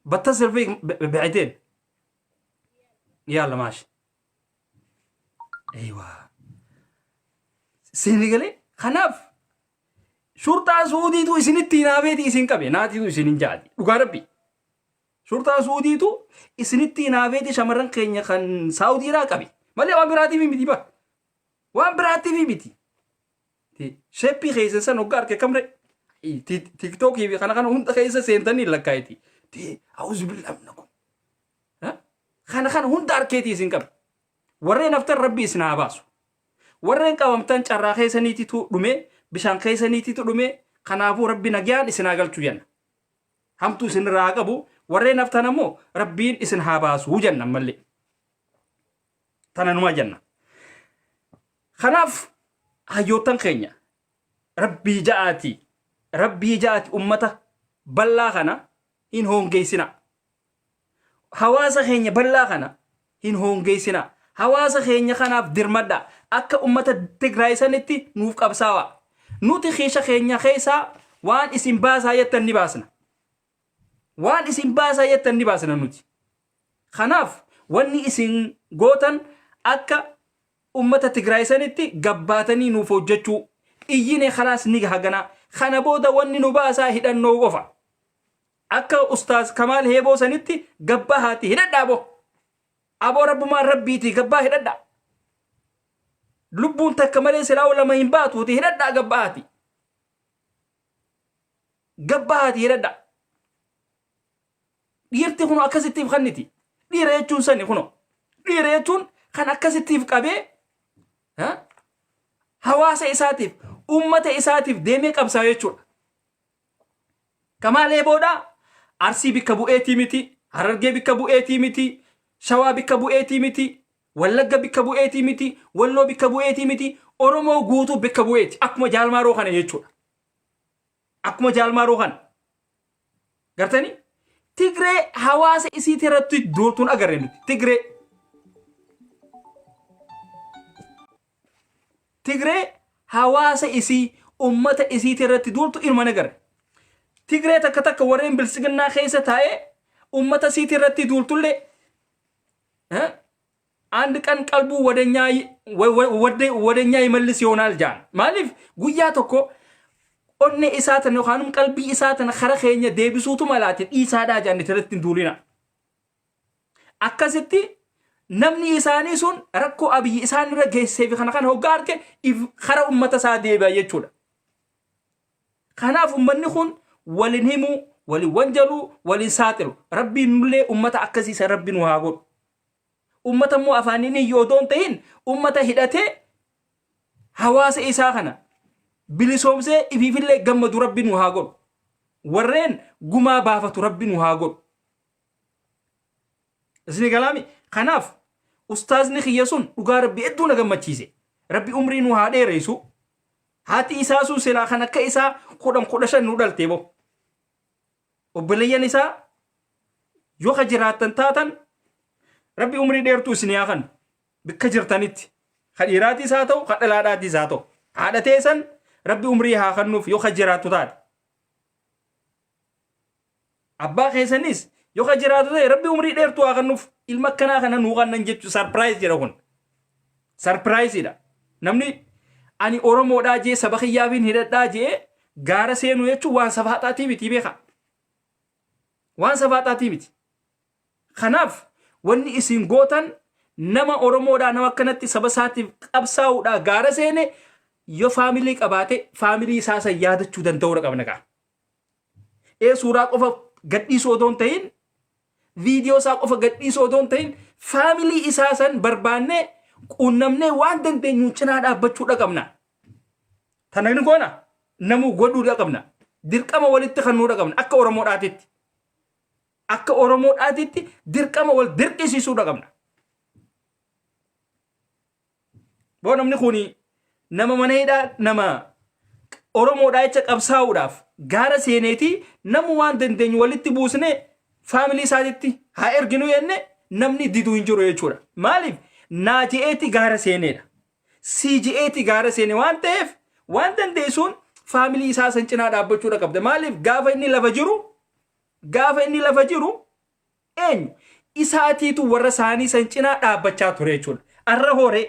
بتصل فيك بعدين يلا ماشي ايوه سينغالي خناف شرطة سعودي isinitti hinaafeeti isin qabe naatiitu isin hin jaati dhugaa rabbi Shurxaa Suudiitu isinitti hinaafeeti shamarran keenya kan Saawudiidhaa qabe. Malee waan biraatiif miti ba. Waan biraatiif miti. Sheeppii keessan san hoggaa arge kamre. Tiiktookii fi kana kana hunda keessa seentanii lakkaa'iti. Auzu billahi minnakum. Kana kana hunda arkeeti isin qabe. Warreen haftan rabbi isin haa baasu. Warreen qabamtan carraa keessaniititu dhume bishaan keessaniititu dhume kanaafuu rabbi nagyaan isin haa galchu jenna. Hamtuu isinirraa haa qabu warreen haftan ammoo rabbiin isin haa baasuu jenna ammallee. Tana numa jenna. Kanaaf hayyoottan keenya rabbii ja'aati rabbii ja'aati ummata bal'aa kana hin hoongeessina. Hawaasa keenya bal'aa kana hin hoongeessina. Hawaasa keenya kanaaf dirmadha. Akka ummata Tigraay sanitti nuuf qabsaawa. Nuti kiisha keenya keessaa waan isin baasaa jettan ni baasna. Waan isin baasaa jettan ni baasna nuti. Kanaaf wanni isin gootan akka ummata Tigraay sanitti gabbaatanii nuuf hojjechuu. Iyyine kalaas ni gaha ganaa. Kana booda wanni nu baasaa hidhannoo qofa. Akka ustaaz Kamaal Heeboo sanitti gabbaa haati hidhadhaa aboo. Aboo rabbumaan rabbiitii gabbaa hidhadhaa. Lubbuun takka malee silaa lama hin baatuuti hidhadhaa gabbaa haati. Gabbaa haati hidhadhaa. Dhiirti kuno akkasittiif kanniti. Dhiira jechuun sani kuno. Dhiira jechuun kan akkasittiif qabee hawaasa isaatiif ummata isaatiif deemee qabsaa jechuudha. Kamaal Eeboodhaa Arsii bikka bu'eetii miti, Harargee bikka bu'eetii miti, Shawaa bikka bu'eetii miti, Wallagga bikka bu'eetii miti, Walloo bikka bu'eetii miti, Oromoo guutuu bikka bu'eeti. Akkuma Jaalmaaroo kana jechuudha. Akkuma Jaalmaaroo kana. Gartanii? Tigree hawaasa isiitii irratti duultuun agarre nuti. Tigree. Tigree hawaasa isii ummata isiiti irratti duultu inuma nagarre. Tigree takka takka warreen bilsiginnaa keessa taa'ee ummata siiti irratti duultullee አንድ ቀን ቀልቡ ወደኛ ይመልስ ይሆናል jaan. Maaliif guyyaa tokko onnee isaa tana yookaan qalbii isaa tana kara keenya deebisuutu malaate, dhiisaadhaa jaan, irratti hin duulina. Akkasitti namni isaanii sun rakkoo Abiyyi isaan irra geessee fi kana kana hoggaa arge if kara ummata isaa deebi'a jechuudha. Kanaaf ummanni kun walin himuu, walin wanjaluu, walin saaxilu. Rabbiin nullee ummata akkasiisa Rabbi nu haa godhu. Ummata immoo afaaniin iyyuu odoo hin ta'in ummata hidhatee hawaasa isaa kana bilisoomsee ifiifillee gammadu Rabbi nu haa godhu. Warreen gumaa baafatu Rabbi nu haa godhu. Isni galaami. Kanaaf ustaazni kiyya sun dhugaa Rabbi hedduu na gammachiise. Rabbi umrii nu haa dheeressu. Haati isaa sun silaa kan akka isaa 10 15 nu dhalte bo. Obboleeyyan isaa yoo ka jiraattan taatan, Rabbi umrii dheertuu isin haa kennu bikka jirtanitti. Ka dhiiraatis haa ta'u, ka dhalaadhaatis haa ta'u. Haadha teessan Rabbi umrii haa kennuuf yoo ka jiraattu taate. Abbaa keessanis yoo ka jiraatu ta'e, Rabbi umrii dheertuu haa kennuuf. Ilma akkanaa kana nuu kennan jechuun surprise jedha kun. Surpriseiidha. Namni ani Oromoodhaa jee, saba kiyyaafiin hidhadhaa jee gaara seenuu jechuun waan safaaxaatii miti, beeka. Waan safaaxaatii miti. Kanaaf wanni isin gootan, nama Oromoodhaa, nama akkanatti saba isaatiif qabsaa'uudhaa gaara seene, yoo family qabaate family isaa san yaadachuu danda'uudha qabna gaa. Ee, suuraa qofa gadhiisuu odoo hin ta'in, viidiyoo isaa qofa gadhiisuu odoo hin ta'in, family isaa san barbaannee quunnamnee waan dandeenyu cinaa dhaabbachuudha qabna. Tana ni goona, namuu godhuudha qabna. Dirqama walitti kennuudha qabna akka Oromoodhaatitti. Akka Oromoodhaatitti dirqama wal dirqisiisuudha qabna. Boo, namni kuni nama mana hidhaa, nama Oromoodhaa jecha qabsaa'uudhaaf gaara seeneetii, namu waan dandeenyu walitti buusnee family isaatitti haa erginu jenne, namni diduu hin jiru jechuudha. Maaliif naa je'eeti gaara seeneedha. Sii je'eeti gaara seene waan ta'eef, waan dandeessuun family isaa san cinaa dhaabbachuudha qabda. Maaliif gaafa inni lafa jiru eenyu isaatiitu warra isaanii san cinaa dhaabbachaa ture jechuudha. Arra horee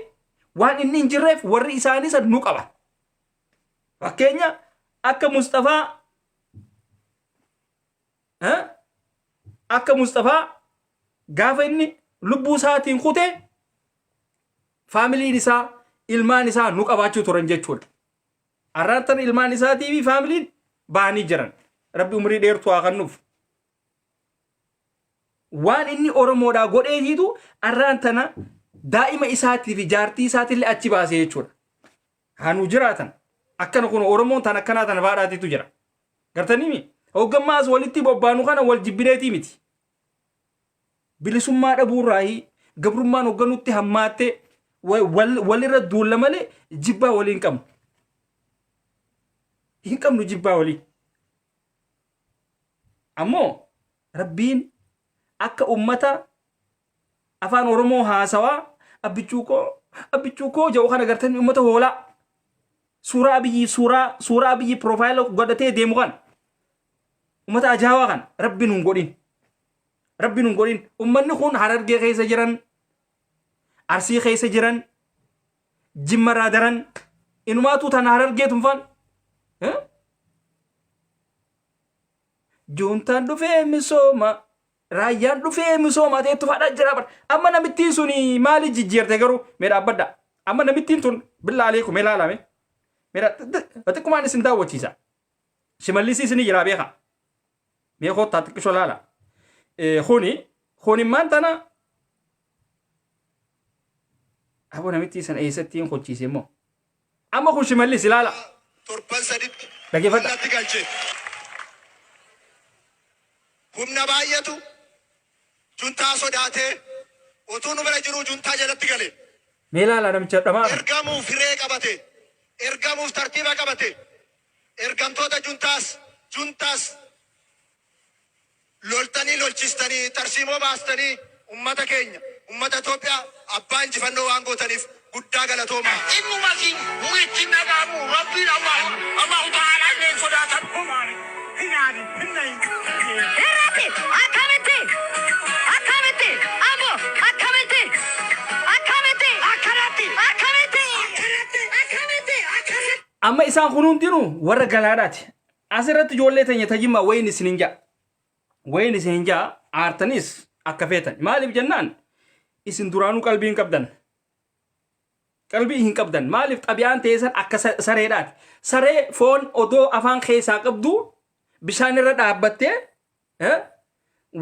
waan inni hin jirreef warri isaanii san nu qaba. Fakkeenya akka Mustafaa gaafa inni lubbuu isaatiin kute, familyn isaa, ilmaan isaa nu qabaachuu turan jechuudha. Arraan tana ilmaan isaatii fi familyn bahanii jiran. Rabbi umrii dheertuu haa kennuuf. Waan inni Oromoodhaa godheetiitu arraan tana daa'ima isaatii fi jaartii isaatiillee achi baasee jechuudha. Haa nu jiraatan. Akkana kun Oromoon tan akkanaa tana baadhaatiitu jira. Gartanii hoggammaas walitti bobbaanu kana wal jibbineetii miti. Bilisummaa dhabuurraayi gabrummaan hogganutti hammaattee walirra duulla malee jibbaa walii hin qabnu. Hin qabnu jibbaa walii. Ammoo Rabbiin akka ummata afaan Oromoo haasawaa "abbichuu koo, abbichuu koo" jedhu kana, gartanii, ummata hoolaa suuraa Abiyyi profile godhatee deemu kana, ummata ajaa'ibaa kana Rabbi nun godhin. Rabbi nun godhin. Ummanni kun Harargee keessa jiran, Arsii keessa jiran, Jimmarraa daran inumaatu tana Harargee tunfaan. Juuntaan dhufee misooma, raayyaan dhufee misooma ta'etu fadhaa jira bara. Amma namittiin sun maali jijjiirte garuu? Mee dhaabbadha. Amma namittiin tun, billaa aleeku, mee laalame. Mee xiqqumaan isin daawwachiisa. Shimallisii isin jira, beeka. Mee kottaa xiqqishoo laala. Kuni maan tana aboo namittii sana eessatti hin kochiise immoo. Amma kun Shimallis, ilaala. Torban saditti Dhaggeeffadha. humnatti galche. Humna baay'atu juntaa sodaatee utuu nu bira jiruu juntaa jalatti gale. Mee ilaala namicha dhamaa kana. Ergamuuf hiree qabate. Ergamuuf tartiiba qabate. Ergamtoota juntaas loltanii, lolchistanii, tarsiimoo baastanii, ummata keenya, ummata Itoophiyaa abbaa injifannoo waan gootaniif guddaa galatoomaa. Innumati itti dhaga'amu Rabbiin Allahu Allahu Ta'ala illee sodaatan. Homaani hinaani. Amma isaan kun hundinuu warra galaadhaati. Asirratti ijoollee teenya tajimmaa wayin isin hin ja'a. Wayin isin hin ja'a aartanis akka feetan. Maaliif jennaan isin duraanuu qalbii hin qabdan. Qalbii hin qabdan. Maaliif xabiyaan teessan akka sareedhaati. Saree foon odoo afaan keessaa qabdu bishaan irra dhaabbattee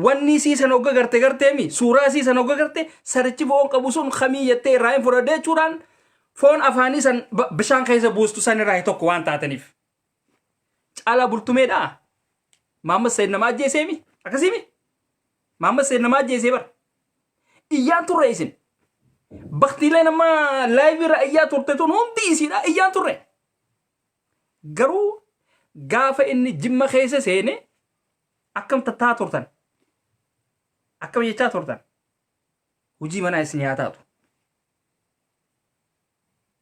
wanni sii san hogga garte garteemi suuraa sii san hogga garte sarichi foon qabu sun kamii jettee irraa hin fudhadhe jechuudhaan foon afaanii san bishaan keessa buustu san irraa tokko waan taataniif. Caalaa bultumeedhaa. Maammas Said nama ajjeeseemi akkasiimi. Maammas Said nama ajjeesee bara. Iyyaan turre isin. Baktiileen amma laayivii irra iyyaa turte tun hundi isiidha iyyaan turre. Garuu gaafa inni jimma keessa seene akkam tattaa turtan? Akkam jechaa turtan? Hujii manaa isinii haa taatu.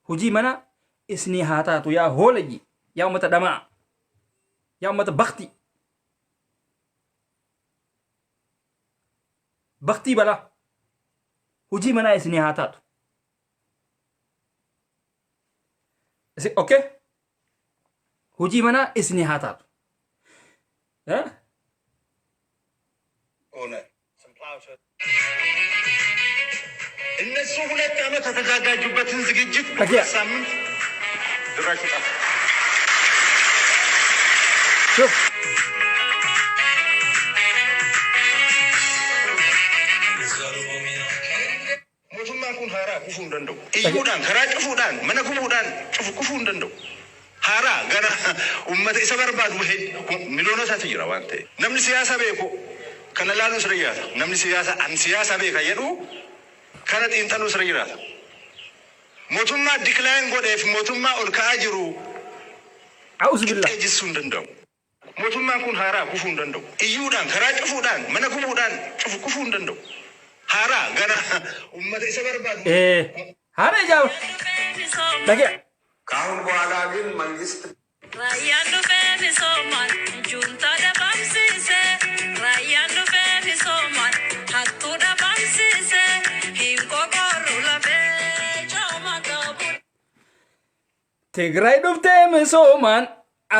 Hujii manaa isinii haa taatu yaa hoolayyi, yaa ummata dhamaa, yaa ummata baktii. Baktii balaa. Hujii manaa isinii haa taatu. Isin okay? Hojii manaa isinii haa taatu. Eh? እነሱ ሁለት ዓመት የተዘጋጁበትን ዝግጅት Dhagaya. በሁለት ሳምንት ድራሹ ጠፋ። Shuf. Mootummaan kun haaraa kufuu hin danda'u. Iyyuudhaan, karaa cufuudhaan, mana gubuudhaan cufu kufuu hin danda'u. Haaraa gara uummata isa barbaadu miliyoonotaatu jira waan ta'eef. Namni siyaasa beeku kana ilaaluu sirra jiraata. Namni siyaasa an siyaasa beeka jedhu kana xiinxaluu sirra jiraata. Mootummaa decline godheef mootummaa ol ka'aa jiru A'uuzu billah. qixxee jissuu hin danda'u. Mootummaan kun haaraa kufuu hin danda'u. Iyyuudhaan, karaa cufuudhaan, mana gubuudhaan cufu kufuu hin danda'u. Haaraa gara uummata isa barbaadu. Haara ijaaba. Dhagaya. ከአሁን በኋላ ግን መንግስት Raayyaan dhufee misoomaan juuntaa dhabamsiise. Raayyaan dhufee misoomaan hattuu dhabamsiise. Hin qoqorru lafee cooma qabu. Tigraay dhuftee misoomaan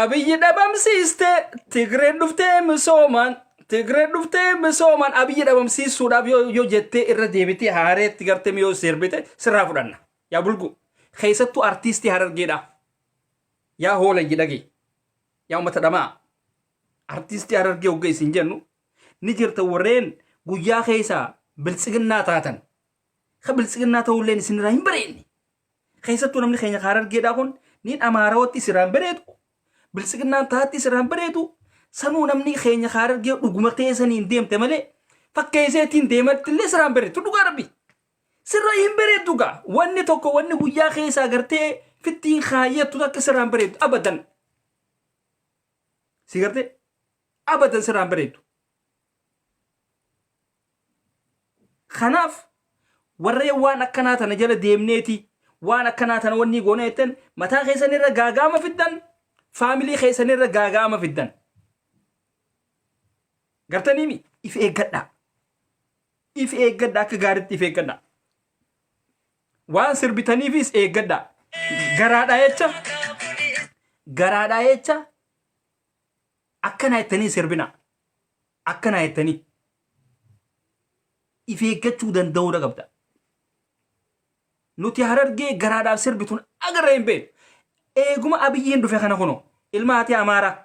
Abiyyi dhabamsiiste. Tigreen dhuftee misoomaan Tigreen dhuftee misoomaan Abiyyi dhabamsiisuudhaaf yoo jettee irra deebitee haareetti gartee yoo sirbite sirraa fudhanna. Yaa bulgu keessattuu artiistii Harargeedha. Yaa hoolayyi dhagee. Yaa uummata dhamaa. Artiistii Harargee hogga isin jennu ni jirta warreen guyyaa keessaa biltsiginnaa taatan. Ka biltsiginnaa ta'ulleen isinirraa hin bareedne. Keessattuu namni keenya ka Harargeedhaa kun niin Amaarawatti isirraa hin bareedu. Biltsiginnaan taatti isirraa hin bareedu. Sanuu namni keenya ka Harargee dhuguma teessaniin deemte malee fakkeesseetiin deematti illee sirraa hin bareedu. Dhugaa rabbi. Sirraa hin bareeddu gaa. Wanni tokko wanni guyyaa keessaa gartee fittiin kaayyattu takka sirraa hin bareeddu. Abadan. Si gartee? Abadan sirraa hin bareeddu. Kanaaf warreen waan akkanaa tana jala deemneeti waan akkanaa tana wanni goona jettan mataa keessan irra gaagaama fiddan faamilii keessan irra gaagaama fiddan. Gartaniimi if eeggadhaa. If eeggadhaa akka gaariitti if eeggadhaa. Waan sirbitaniifis eeggadhaa. Garaadhaa jecha garaadhaa jecha akkana jettanii sirbinaa. Akkana jettanii if eeggachuu danda'uudha qabda. Nuti Harargee garaadhaaf sirbituun agarra hin beeknu. Eeguma Abiyyiin dhufe kana kunoo ilma haati Amaaraa.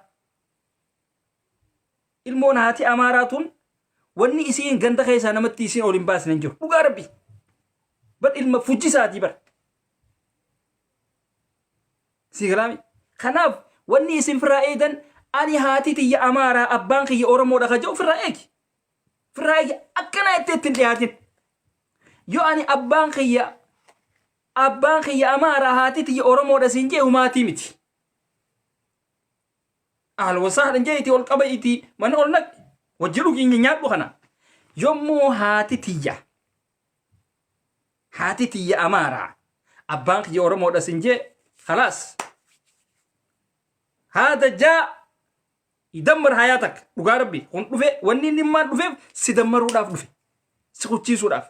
Ilmoon haati Amaaraa tun wanni isiin ganda keessaa namatti isiin ol hin baasne hin jiru. Dhugaa rabbi. Bar ilma fujjisaatii bar. Sii galaami. Kanaaf wanni isin firraa eedan ani haati tiyya Amaaraa abbaan kiyya Oromoodha ka jedhu firraa eegi. Firraa eegi akkanaa itti ittiin dhiyaatin. Yoo ani abbaan kiyya Amaaraa haati tiyya Oromoodha siin jee humaatii miti. Ahlan wasahlan jee itti ol qaba itti mana ol naqi. Wajji dhugi nyaadhu kana. Yommuu haati tiyya Amaaraa abbaan kiyya Oromoodha siin jee khalaas. Haada jaa idammar hayaatak dhugaa rabbi kun dhufe wanni inni immaan dhufeef si dammaruudhaaf dhufe si kuchiisuudhaaf.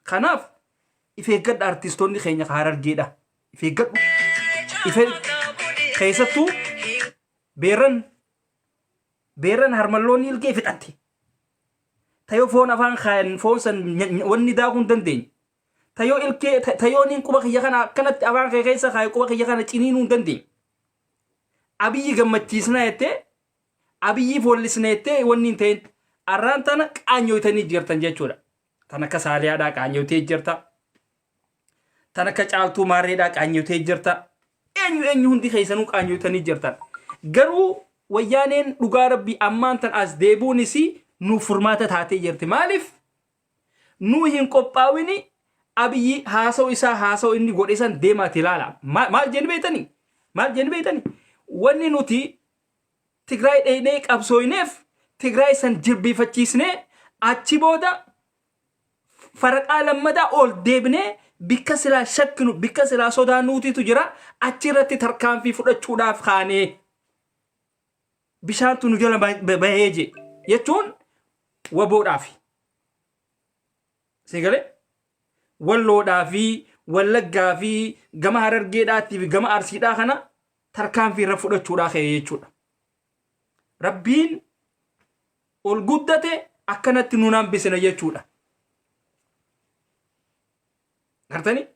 Kanaaf If eeggadha artistoonni keenya ka Harargeedha. If eeggadhu. Ife keessattuu beerran beerran harmalloonni ilkee fixatte. Tayoo foon afaan kaayan foon san wanni daakuu hin dandeenye. Tayoo ilkee tayooniin quba kiyya kana akkanatti afaan kee keessa kaaye quba kiyya kana ciniinuu hin dandeenye. Abiyyi gammachiisnaa jettee Abiyyi foollisna jettee wanni hin ta'in arraan tana qaanyoytanii jirtan jechuudha. Tan akka Saaliyaadhaa qaanyotee jirta. Tan akka Caaltuu Maarreedhaa qaanyotee jirta. Eenyu eenyu hundi keessanuu qaanyotanii jirtan. Garuu wayyaaneen dhugaa rabbii ammaan tan as deebi'uunis nuuf furmaata taatee jirti. Maaliif? Nuu hin qophaawini Abiyyi haasa'u isaa haasa'u inni godhe san deemaati ilaala. Maal jenni beektanii? Maal jenni beektanii? Wanni nuti Tigraay dheeynee qabsooyneef Tigraay san jilbiifachiisnee achi booda faraqaa lammadaa ol deebinee bikka silaa shakkinu bikka silaa sodaannuutitu jira achi irratti tarkaanfii fudhachuudhaaf kaanee bishaantu nu jala bahee je jechuun waboodhaafi. Si galee? Walloodhaa fi Wallaggaa fi gama Harargeedhaattii fi gama Arsiidhaa kana tarkaanfii irra fudhachuudhaa ka'e jechuudha. Rabbiin ol guddate akkanatti nun hambisina jechuudha. Gartanii?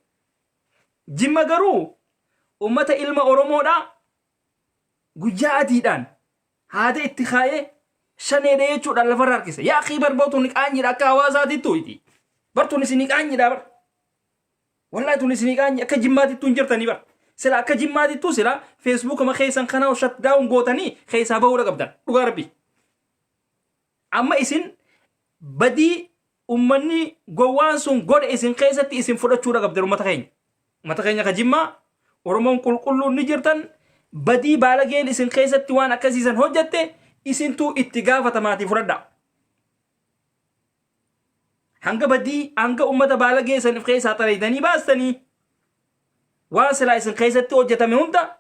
Jimma garuu ummata ilma Oromoodhaa guyyaa adiidhaan haada itti kaayee shaneedha jechuudhaan lafarra harkise. Yaa akii bar tuni qaanyiidha akka hawaasaatittu iti. Bar tuni isinii qaanyiidha bar. Wallahi tuni isinii qaanyi akka jimmaatittu hin jirtanii bar. Sila akka jimmaatittu sila feesbuukama keessan kanaa shut down gootanii keessaa bahuudha qabdan. Dhugaa rabbi. Amma isin badii ummanni gowwaan sun godhe isin keessatti isin fudhachuudha qabdan ummata keenya. Ummata keenya ka Jimmaa Oromoon qulqulluun ni jirtan badii baalageen isin keessatti waan akkasiisan hojjatte isintuu itti gaafatamaatii fudhadhaa. Hanga badii hanga ummata baalagee san if keessaa xareeydanii baastanii waan silaa isin keessatti hojjetame hunda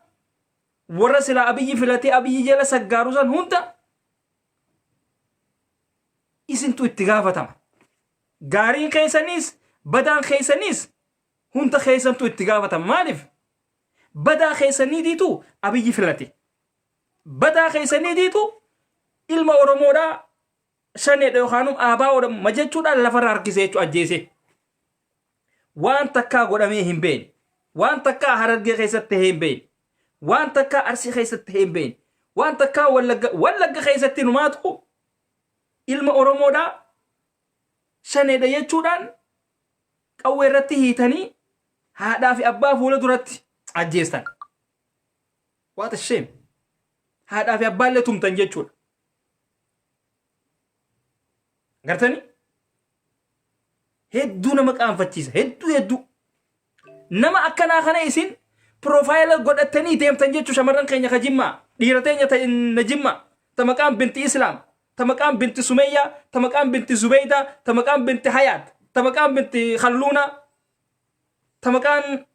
warra silaa Abiyyi filatee Abiyyi jala saggaaru san hunda isintu itti gaafatama. Gaariin keessaniis badaan keessaniis hunda keessantu itti gaafatama. Maaliif? Badaa keessaniitiitu Abiyyi filate. Badaa keessaniitiitu ilma Oromoodhaa shaneedha yookaan ABOdha majechuudhaan lafarra harkisee jechuudha ajjeesee. Waan takkaa godhamee hin beekne. Waan takkaa Harargee keessatti ta'ee hin beekne. Waan takkaa Arsii keessatti ta'ee hin beekne. Waan takkaa Wallagga Wallagga keessatti numaatu ilma Oromoodhaa shaneedha jechuudhaan qawwee irratti hiitanii haadhaa fi abbaa fuula duratti ajjeestan. What a shame. Haadhaa fi abbaa illee tumtan jechuudha. Gartanii? Hedduu nama qaanfachiisa. Hedduu hedduu. Nama akkanaa kana isin piroofaayila godhattanii deemtan jechuu shamarran keenya ka Jimmaa dhiira teenya ta na Jimmaa ta maqaan binti Islaam ta maqaan binti Sumeyyaa ta maqaan binti Zubeydaa ta maqaan binti Hayaat ta maqaan binti Kalluunaa ta maqaan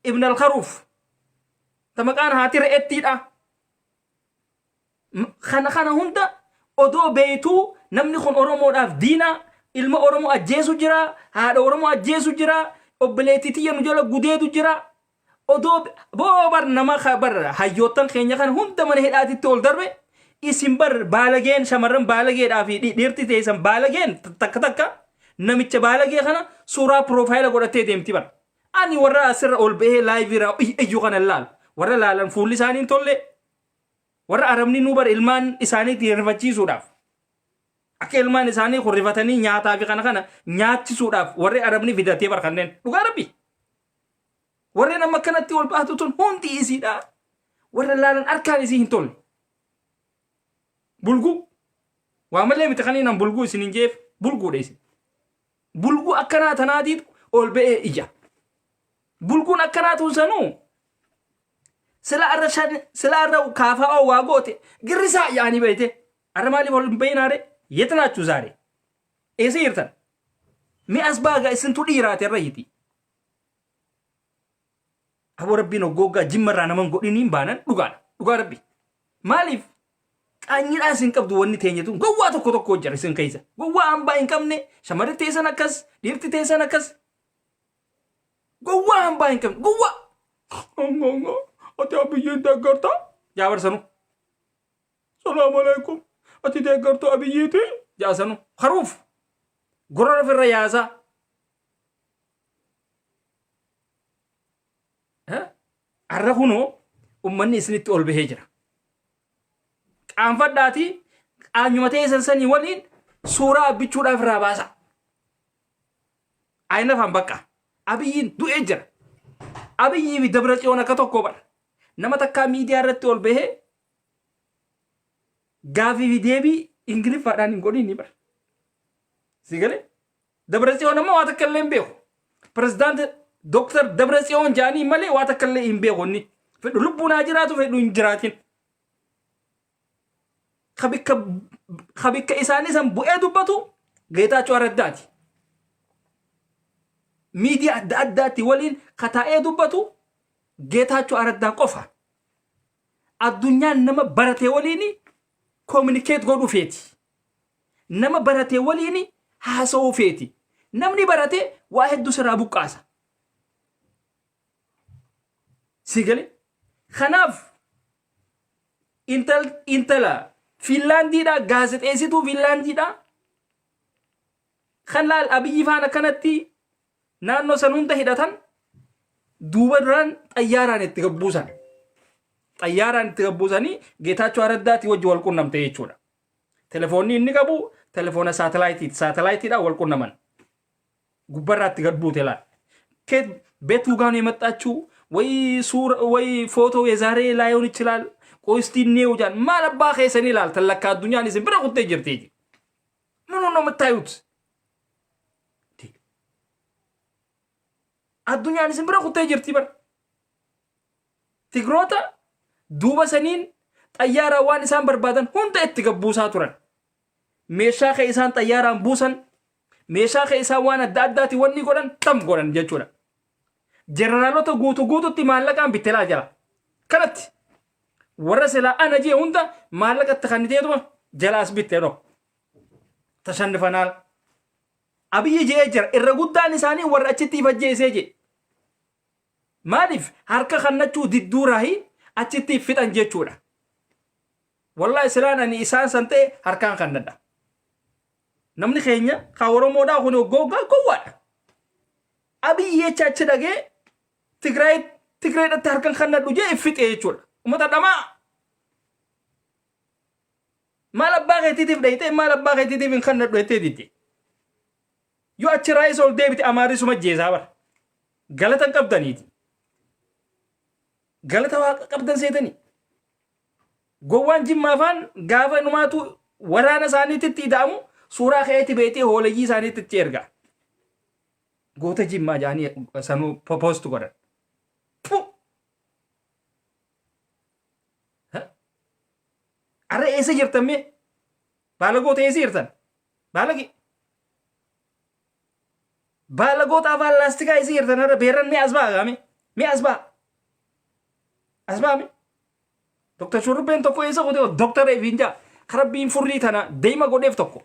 Ibn al-Kharuuf ta maqaan haati re'ettiidha Kana kana hunda odoo beektuu namni kun Oromoodhaaf diina, ilma Oromoo ajjeesu jira, haadha Oromoo ajjeesu jira, obboleettii tiyya nu jala gudeedu jira. Odoo boo bar nama bar hayyoottan keenya kana hunda mana hidhaatitti ol darbe isin bar baalageen shamarran baalageedhaa fi dhiirti teessan baalageen takka takka namicha baalagee kana suuraa piroofaayila godhattee deemti bar. Ani warra asirra ol ba'ee laayivii irraa iyyu kana hin laalu. Warra laalan fuulli isaanii hin tolle. Warra Arabni nu bar ilmaan isaaniitti rifachiisuudhaaf. Akka ilmaan isaanii kun rifatanii nyaataa fi kana kana nyaachisuudhaaf warri Arabni fidatee bar kanneen. Dhugaa rabbi. Warreen amma akkanatti ol baatu tun hundi isiidha. Warra laalan harkaan isii hin tolle. Bulguu. Waa malee miti kaniin an bulguu isin hin jeef bulguudha isin. Bulguu akkanaa tanaatiitu ol ba'ee ija. Bulguun akkanaa tun sanuu sila arra shan sila arra kaafaa waa goote girrisaa yaanii beeyte arra maaliif ol hin bayinaare የት ናችሁ ዛሬ eessa jirtan mi as baaga isintu dhiiraate irra hiti aboo rabbiin hoggooggaa jimma irraa naman godhiniin baanan dhugaadha dhugaa rabbi maaliif qaanyiidhaa isin qabdu wanni teenya tun gowwaa tokko tokko jira isin keessa gowwaa hambaa hin qabne shamarri teessan akkas dhiirti teessan akkas. Gowwaa hambaa hin qabne. Gowwaa. Ati Abiyyiin deeggarta? Jaa barsanu. Salaamu alaikum. Ati deeggartuu Abiyyiiti? Jaa sanu. Haruuf. Gorora ofirra yaasaa. Har'a kunoo ummanni isinitti ol bahee jira. Qaanfadhaatii qaanyuma teessan sanii waliin suuraa abbichuudhaaf irraa baasa. Ayinafaan bakka Abiyyiin du'ee jira. Abiyyii fi Dabra Tsiyoon akka tokko bara. Nama takkaa miidiyaa irratti ol bahee gaafii fi deebii Ingiliffaadhaan hin godhiin ni bara. Si galee? Dabra Tsiyoon amma waa takka illee hin beeku. Pirezidaanti Dooktar Dabra Tsiyoon jedhanii malee waa takka illee hin beeku inni. Fedhu lubbuun haa jiraatu, fedhu hin jiraatin. Ka bikka isaanii san bu'ee dubbatu Geetaachoo Araddaati. Miidiyaa adda addaatti waliin ka taa'ee dubbatu Geetaachoo Araddaa qofa. Addunyaan nama barate waliin communicate godhuu feeti. Nama barate waliin haasa'uu feeti. Namni barate waa hedduu sirraa buqqaasa. Si galee? Kanaaf intala Fiinlaandiidha, gaazexeessituu Fiinlaandiidha. Kan laal Abiyyi faan akkanatti naannoo san hunda hidhatan duuba duraan xayyaaraan itti gabbuusan. Xayyaaraan itti gabbuusanii Geetaachoo Araddaatii wajji wal qunnamte jechuudha. Telefoonni inni qabu telefoona saatalaayitiiti. Saatalaayitiidhaan wal qunnaman. Gubbarraa itti gad buute laal. ከየት ቤቱ ጋር ነው የመጣችው ወይ ሱር ወይ ፎቶ የዛሬ ላይሆን ይችላል። ቆይ እስቲ እንየው ጃን ማል አባ ከሰን ይላል። ተለካ አዱኛን ይዝም ብረ ቁጤ ጅርቴ ምኑ ነው የምታዩት? Addunyaan isin bira kuttee jirti bar. Tigroota duuba saniin xayyaaraan waan isaan barbaadan hunda itti gabbuusaa turan. Meeshaa kee isaan xayyaaraan buusan, meeshaa kee isaan waan adda addaati wanni godhan tam godhan jechuudha. Jeneraalota guutu guututti maallaqaan bitte laa jala. Kanatti warra silaa ana jee hunda maallaqatti kan teetuma jalaas bitte no. Tashannifanaal. Abiyyi je'ee jira. Irra guddaan isaanii warra achitti if ajjeesee je'e. Maaliif harka kannachuu didduuraahi achitti if fixan jechuudha. Wallahi silaan ani isaan san ta'e harkaan kannadha. Namni keenya ka Oromoodhaa kun hoggaa hoggaa gowwaadha. Abiyyi jecha achi dhagee Tigraay Tigreedhatti harkan kannadhu jee if fixe jechuudha. Uummata dhamaa. Maal abbaa keetiitiif dhayxee maal abbaa keetiitiif hin kannadhu jettee didde. Yoo achi raayis ol deebite Amaarri suma jeesaa bara. Galata hin qabdaniiti. Galata waaqa qabdan seetanii. Gowwaan jimmaa afaan gaafa numaatu waraana isaaniitti ida'amu suuraa ka'eeti beetee hooleyyii isaaniitti itti erga. Goota jimmaa jedhanii sanuu post godhan. Puh! Arra eessa jirtan mee? Baalagoota eessa jirtan? Baalagi. Baalagoota afaan laastikaa eessa jirtan arra beerran mee as ba'a gaame? Mee as ba'a. As ba'a mee? Doktar Shurrubbeen tokko eessa kutee doktara ifiin jaa. Karabbiin furrii tana deema godheef tokko.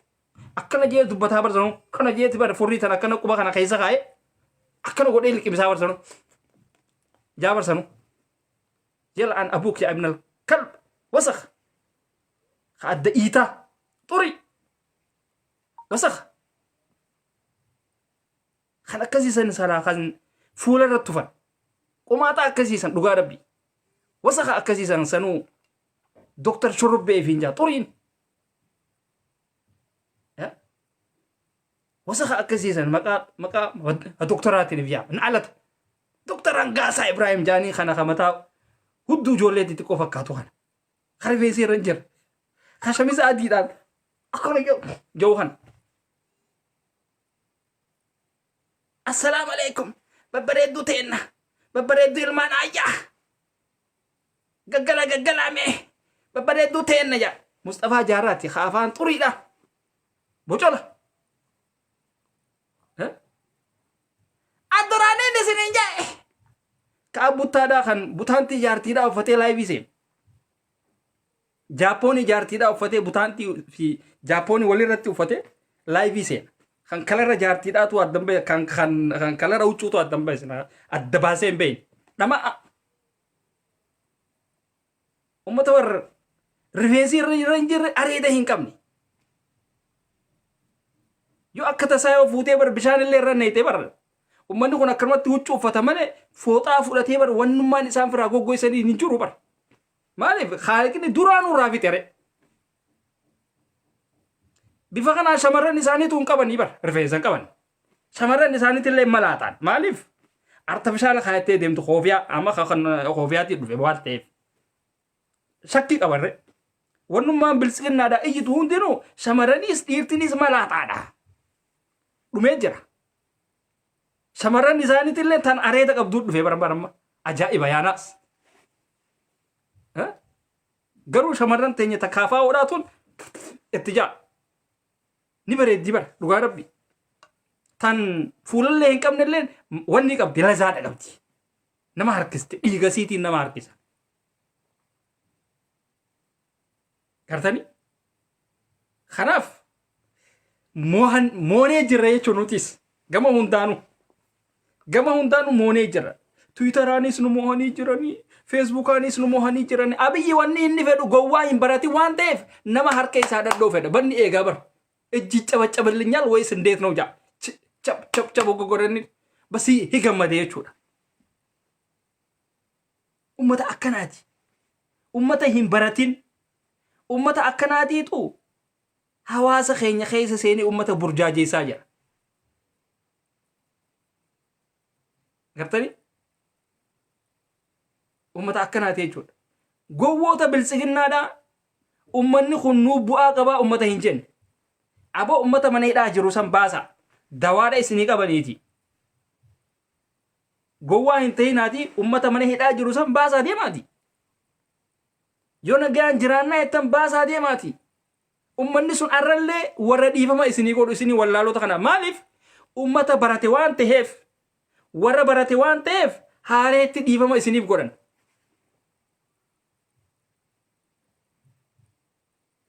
Akkana jee dubbataa barsanu kana jeeti bara furrii tana akkana quba kana keessa kaa'ee akkana godhee liqimsaa barsanu. Jaa barsanu. Yal'an abuuk yaa ibnal kalb wasakh ka adda iitaa xurii wasakh kan akkasiisan salaa kan fuula irratti tufan qomaaxaa akkasiisan dhugaa rabbii wasakha akkasiisan sanuu Doktar Shurrubbee fi jaa xuriin wasakha akkasiisan maqaa doktoraatiin yaa na'alata Doktar Hangaasaa Ibraahim jaanii kana ka mataa hudduu ijoollee xixiqqoo fakkaatu kana. Ka rifeensi irra hin jirre. Ka shamisa adiidhaan akkana jedhu kana. Assalaamu alaikum. Babbareedduu teenna. Babbareedduu ilmaan aayyaa. Gaggala gaggalaa mee. Babbareedduu teenna jedha. Musxafaa Jaarraati ka afaan xuriidha. Bocola. Adduraaniin isiniin jedhe. Ka buttaadhaa kan butaantii jaartiidhaa uffatee laayivii seenu. Jaappoonii jaartiidhaa uffatee butaantii fi jaappoonii walirratti uffatee laayivii seena. Kan kalarra jaartiidhaatu addan bahe kan kan kan kalarra huccuutu addan bahe sina adda baasee hin beekne. Dhama'a. Uummata warra rifeensi irra irra hin jirre areeda hin qabne. Yoo akka tasaa yoo fuutee bar bishaan illee irra neeytee bar uummanni kun akkanumatti huccuu uffata malee fooxaa fudhatee bar wannummaan isaan firaa goggoysanii hin jiru bar. Maaliif haaliqni duraanuu irraa fixe ree. Bifa kanaan shamarran isaaniitu hin qabanii bar rifeensa hin qaban. Shamarran isaaniitillee malaaxaan maaliif artifishaala kaayattee deemtu koofiyaa amma kan koofiyaatii dhufe waan ta'eef. Shakkii qabarre. Wannummaan biltsiginnaadhaa iyyitu hundinuu shamarraniis dhiirtiniis malaaxaadha. Dhumee jira. Shamarran isaaniitillee tan areeda qabduu dhufe bara bara amma ajaa'iba yaanaas. Garuu shamarran teenya ta kaafaa oodhaa tun itti jaa. Ni bareeddi bara dhugaa rabbi. Tan fuulallee hin qabnellee wanni qabdi lazaadha qabdi. Nama harkisti dhiiga siitiin nama harkisa. Gartanii? Kanaaf moohan moonee jirra jechuun nutis gama hundaanuu gama hundaanuu moonee jirra. Tiwiitaraanis nu moohanii jiranii, Feesbuukaanis nu moohanii jiranii. Abiyyi wanni inni fedhu gowwaa hin baratin waan ta'eef nama harka isaa dhadhoo fedha. Banni eegaa bara. Ijji cabacaballinyaal wayis indeet ነው jaa. Cap cap cap godhanii basii hi gammade jechuudha. Ummata akkanaati. Ummata hin baratin. Ummata akkanaatiitu hawaasa keenya keessa seenee ummata burjaajeessaa jira. Gartanii? Ummata akkanaati jechuudha. Gowwoota biltsiginnaadhaa ummanni kun nuu bu'aa qabaa ummata hin jenne. Aboo ummata mana hidhaa jiru san baasa. Dawaadha isinii qabaniiti. Gowwaa hin ta'inaati ummata mana hidhaa jiru san baasaa deemaati. Yoo nagaan jiraannaa jettan baasaa deemaati. Ummanni sun arrallee warra dhiifama isinii godhu isinii wallaalota kana. Maaliif? Ummata barate waan ta'eef warra barate waan ta'eef haareetti dhiifama isiniif godhan.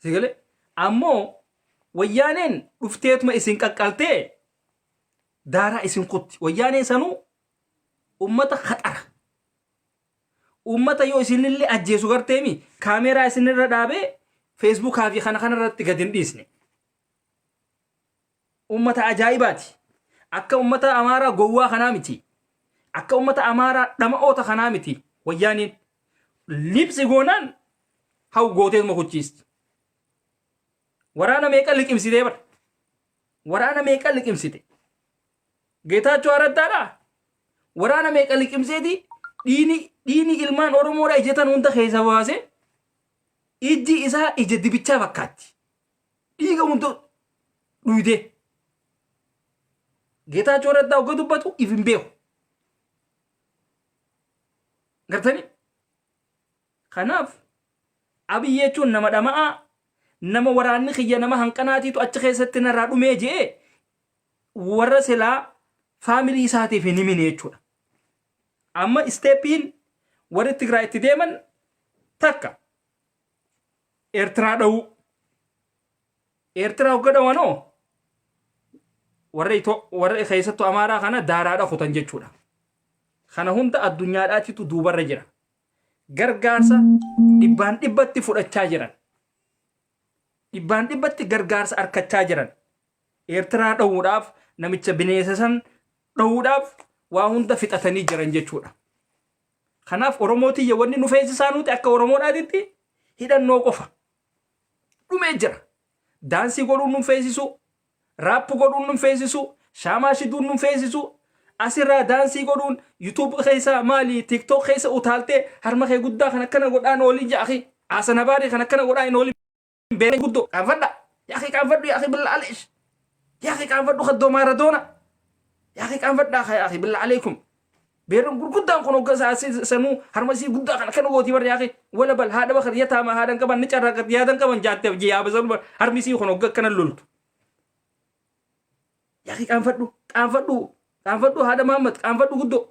Sigalee ammoo wayyaaneen dhufteetuma isin qaqqaltee daaraa isin kutti. Wayyaaneen sanuu ummata khaxara. Ummata yoo isinillee ajjeesu garteemi kaameeraa isinirra dhaabee feesbuukaa fi kana kanarratti gad hin dhiisne. Ummata ajaa'ibaati. Akka ummata Amaaraa gowwaa kanaa miti. Akka ummata Amaaraa dhama'oota kanaa miti. Wayyaaneen libsi goonaan hawu gooteetuma kuchiisti. Waraana meeqa liqimsitee bara. Waraana meeqa liqimsite. Geetaachoo Araddaadhaa waraana meeqa liqimseeti dhiini dhiini ilmaan Oromoodha ijatan hunda keessa baasee ijji isaa ija dibichaa fakkaatti. Dhiiga hunda dhuydee. Geetaachoo Raddaa hogga dubbatu if hin beeku. Gartanii? Kanaaf Abiy jechuun nama dhama'aa nama waraanni kiyya nama hanqanaatiitu achi keessatti narraa dhumee je'ee warra silaa faamilii isaatiif hin himine jechuudha. Amma isteeppiin warri Tigraay itti deeman takka Eertiraa dha'uu. Eertiraa hogga dhawanoo warra Itoo warra keessattuu Amaaraa kana daaraadha kutan jechuudha. Kana hunda addunyaadhaatitu duubarra jira. Gargaarsa dhibbaan dhibbatti fudhachaa jiran. Dhibbaan dhibbatti gargaarsa arkachaa jiran. Eertiraa dhowuudhaaf namicha bineesa san dhowuudhaaf waa hunda fixatanii jiran jechuudha. Kanaaf Oromoo tiyya wanni nu feesisaa nuti akka Oromoodhaatitti hidhannoo qofa. Dhumee jira. Daansii godhuun nun feesisu, raappu godhuun nun feesisu, shaamaa shiduun nun feesisu, asirraa daansii godhuun YouTube keessa maali TikTok keessa utaaltee harma kee guddaa kan akkana godhaan oolii jaakii asanabaarii kan akkana godhaa hin oolii beekee guddoo qaanfadha yaa akhi qaanfadhu yaa akhi billa aleesh yaa akhi qaanfadhu kaddoo maaradoona yaa akhi qaanfadhaa yaa akhi billa aleekum beerroon gurguddaan kun hogga sanuu harma isii guddaa kan akkana gootii barri yaa akhi wala bal haadha bakar yataama haadhan qaban ni carraaqat yaadan qaban jaatte yaaba sanuu bar harmi isii kun hogga akkana loltu yaa akhi qaanfadhu qaanfadhu qaanfadhu haadha Mahammad qaanfadhu guddoo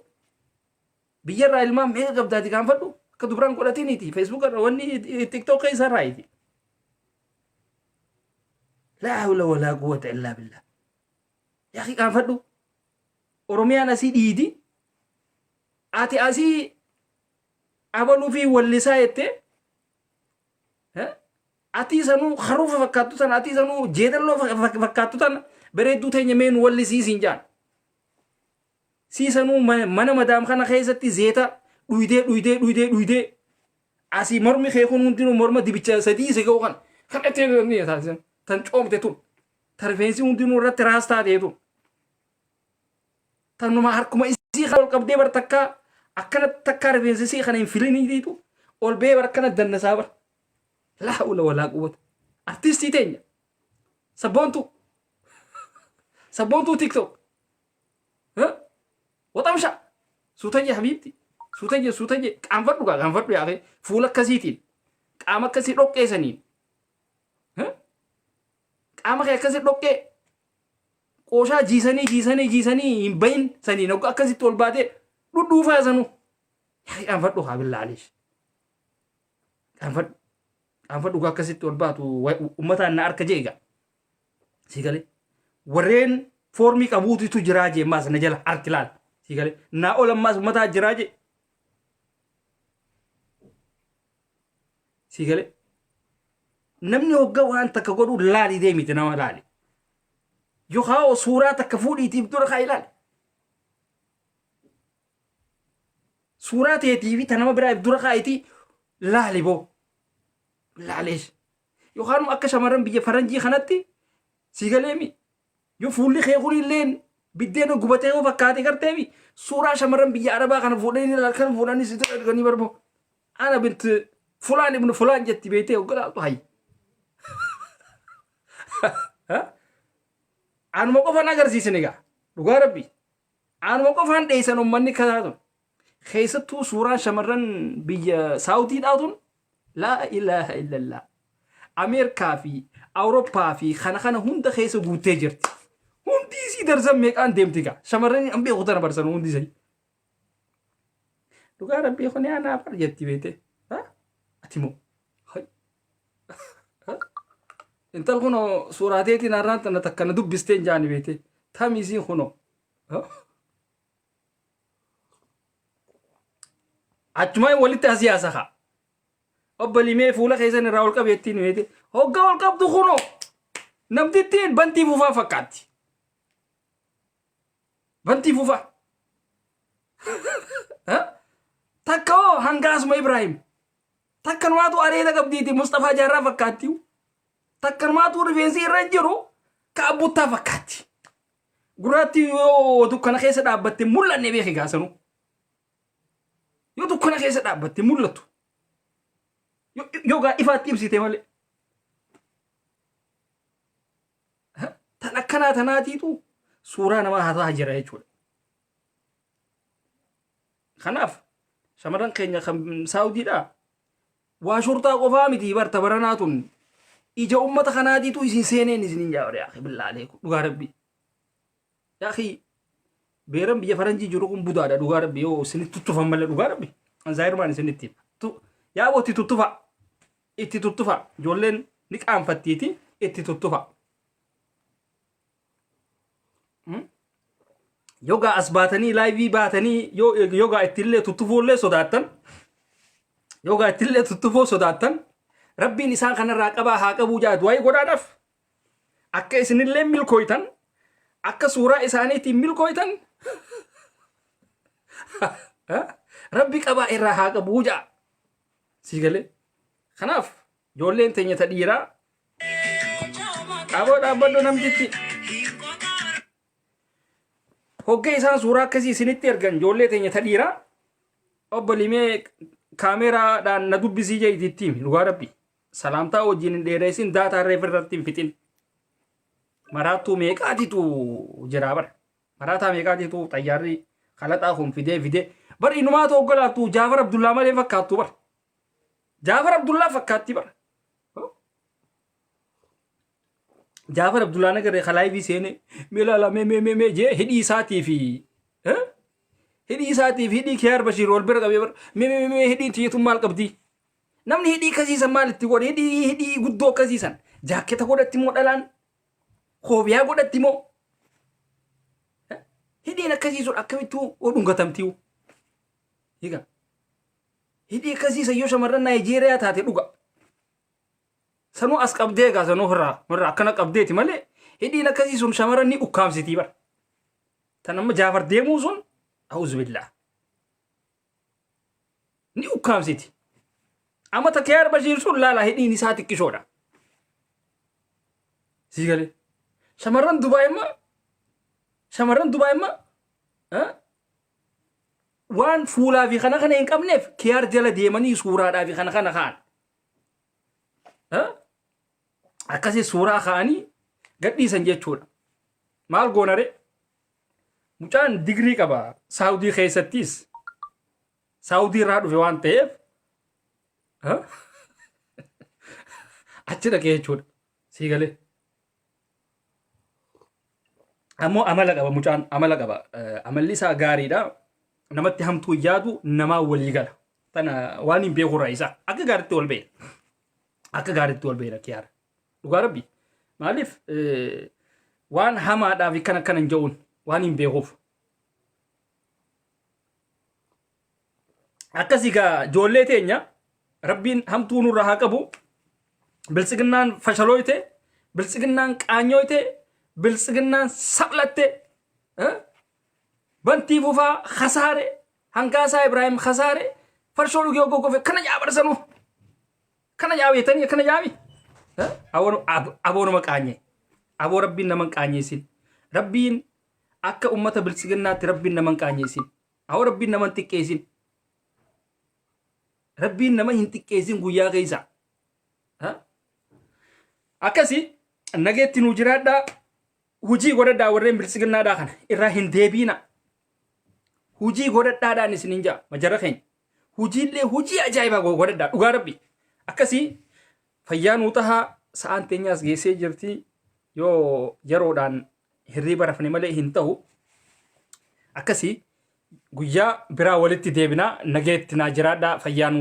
Biyyarraa ilmaan meeqa qabdaati gaanfadhu akka dubraan godhatiniiti Facebook irra wanni TikTok keessa irraayiti. Laa hawla walaa quwwata illaa billah. Yaa qaanfadhu. Oromiyaan asii dhiidi. Ati asii abaluu fi wallisaa jettee atii sanuu haruufa fakkaattu tana atii sanuu jeedalloo fakkaattu tana bareedduu teenya mee nu wallisii siin jaan. Sii sanuu mana madaam kana keessatti zeeta dhuydee dhuydee dhuydee dhuydee asii mormi kee kun hundinuu morma dibicha sadii si ga'u kan kan itti ni taasisan tan coomte tun ta rifeensi hundinuu irratti raas taatee tun tanuma harkuma isii kan ol qabdee bar takkaa akkana takkaa rifeensa isii kana hin filiniitiitu ol bee bar akkana dannasaa bar laa hawla walaa quwwata artistii teenya sabboontuu sabboontuu tiktok Waxamsha suutayye habiibti suutayye suutayye qaanfadhu gaa qaanfadhu yaafee fuula akkasiitiin qaama akkasii dhoqqee saniin qaama kee akkasii dhoqqee qooshaa jiisanii jiisanii jiisanii hin bahin saniin hogga akkasitti ol baatee dhudhuufaa sanuu yaa qaanfadhu haa billaa aliish qaanfadhu qaanfadhu gaa akkasitti ol baatu ummataan na arka jee gaa Sii galee. Warreen foormii qabuutitu jiraa jee maas na jala arki laal. Sii galee. Naa ol ammaas ummataa jiraa jee. Sii galee. Namni hogga waan takka godhu laali deemiti nama laali. Yookaan suuraa takka fuudhiitiif dura kaa ilaali. Suuraa teetii fi ta nama biraa if dura kaa'itii laali boo. Laalees. Yookaan akka shamarran biyya faranjii kanatti sii galeemi. Yoo fuulli kee kun illeen biddeena gubatee yoo fakkaate garteemi suuraa shamarran biyya arabaa kana fuudhanii halkan fuudhanii si dura erganii barboo. Ana bint fulaan ibnu fulaan jetti beektee hogga laaltu hayyi. Anuma qofan agarsiisin egaa dhugaa rabbi. Anuma qofaan dheessan uummanni kasaa tun. Keessattuu suuraan shamarran biyya Saawudiidhaa tun laa ilaaha illallah. Ameerikaa fi Awurooppaa fi kana kana hunda keessa guuttee jirti. Hundi isii darzan meeqaan deemti gaa. Shamarran hin beeku tana barsan hundi isii. Dhugaa rabbii kun yaa naaf jetti beete. Ati moo. Intal kunoo suuraa teetiin har'aan tana takka na dubbistee hin jaani beete. Tami isiin kunoo. Achumaan walitti asii haasaka. Obbo Limee fuula keessan irraa ol qabi jettiin beete. Hogga ol qabdu kunoo namtittiin bantii fufaa fakkaatti. Bantii fufaa. Takka hoo hangaasuma Ibrahim. Takka numaatu areeda qabdiiti Mustafaa Jaarraa fakkaatti. Takka numaatu rifeensi irra hin jiru ka abbuttaa fakkaatti. Gurraatti yoo dukkana keessa dhaabbatte mul'anne beeki gaasanu. Yoo dukkana keessa dhaabbatte mul'attu. Yoo gaa ifaatti ibsite malee. Tan akkanaa tanaatiitu suuraa namaa hataa jira jechuudha. Kanaaf shamarran keenya kan Saawudiidhaa waa shurxaa qofaa miti barta baranaa tun ija ummata kanaatiitu isin seeneen isin hin jaawre yaa billaa aleeku dhugaa rabbi. Yaa beeran biyya faranjii jiru kun budaadha dhugaa rabbi yoo isinitti tuttufan malee dhugaa rabbi. Anzaayirumaan isinitti yaa itti tuttufa itti tuttufa ijoolleen ni qaanfattiiti itti tuttufa. Yogaa as baatanii laayivii baatanii yoo yogaa ittillee tuttufuullee sodaattan yogaa ittillee tuttufuu sodaattan rabbiin isaan kanarraa qabaa haa qabuu jaa du'aayii godhaadhaaf akka isinillee milkooytan akka suuraa isaaniitiin milkooytan rabbi qabaa irraa haa qabuu jaa sii galee kanaaf ijoolleen teenya ta dhiiraa Aboo dhaabbadhu namtichi. Hogga isaan suuraa akkasii isinitti ergan ijoollee teenya ta dhiiraa obbo Limee kaameeraadhaan na dubbisii jee itti himi dhugaa rabbi. Salaamtaa wajjin hin dheeressin daataa reef irratti hin fixin. Maraattuu meeqaatitu jira bara. Maraataa meeqaatitu xayyaarri kalaxaa kun fidee fidee. Bar inumaatu hoggolaattu Jaafar Abdullaa malee fakkaattu bara. Jaafar Abdullaa fakkaatti bara. Jaafar Abdullaa nagarree kalaayivii seene mee laala mee mee mee mee jee hidhii isaatii fi hidhii isaatii fi hidhii Kiyaar Bashiir wal bira qabee bara mee mee mee hidhiin tiyyatuun maal qabdi? Namni hidhii akkasiisan maal itti godhe hidhii hidhii guddoo akkasiisan jaakketa godhatti moo dhalaan koobiyaa godhatti moo Hidhiin akkasii sun akkamittuu dhungatamtiu. Higa. Hidhii akkasii san yoo shamarran Naayijeeriyaa taate dhuga. Sanuu as qabdee egaa sanuu irraa irraa akkana qabdeeti malee hidhiin akkasii sun shamarran ni ukkaamsitii bara. Tan amma Jaafar deemuu sun auzubillah. Ni ukkaamsiti. Amma ta Kiyaar Bashiir sun laala hidhiin isaa xiqqishoodha. Sii galee. Shamarran Dubaay immoo shamarran Dubaay immoo waan fuulaa fi kana kana hin qabneef Kiyaar jala deemanii suuraadhaa fi kana kana ka'an. Akkasii suuraa ka'anii gadhiisan jechuudha. Maal goonare? Mucaan digirii qaba Saawudii keessattis Saawudii irraa dhufe waan ta'eef achi dhaqee jechuudha. Sii galee. Ammoo amala qaba mucaan amala qaba. Amalli isaa gaariidha. Namatti hamtuu hin yaadu namaa walii gala. Tana waan hin beeku irraa isaa akka gaariitti wal beeka. Akka gaariitti wal beeka kiyaara. Dhugaa rabbi. Maaliif waan hamaadhaaf akkana akkana hin ja'uun waan hin beekuuf. Akkasii gaa ijoollee teenya rabbiin hamtuu nurraa haa qabu. Biltsiginnaan fashalooyte, biltsiginnaan qaanyooyte, biltsiginnaan saphlatte. Bantii fufaa kasaare, hangaasaa Ibraahim kasaare, farshoo dhugee oggogofe kana jaabarsanuu. Kana jaabeetanii akkana jaabi. Aboo nama qaanyee. Aboo rabbiin nama hin qaanyeessin. Rabbiin akka ummata biltsiginnaatti rabbiin nama hin qaanyeessin. Aboo rabbiin nama hin xiqqeessin. Rabbiin nama hin xiqqeessin guyyaa keessa. Akkasi nageetti nuu jiraadhaa. Hujii godhadhaa warreen biltsiginnaadhaa kana irraa hin deebiina. Hujii godhadhaadhaan isiniin ja'a majara keenya. Hujiillee hujii ajaa'ibaa godhadhaa dhugaa rabbi. Akkasii fayyaa nuu tahaa sa'aan teenyaas geessee jirti yoo yeroodhaan hirriiba rafne malee hin ta'u. Akkasii guyyaa biraa walitti deebinaa nageetti naa jiraadhaa fayyaa nuu tahaa.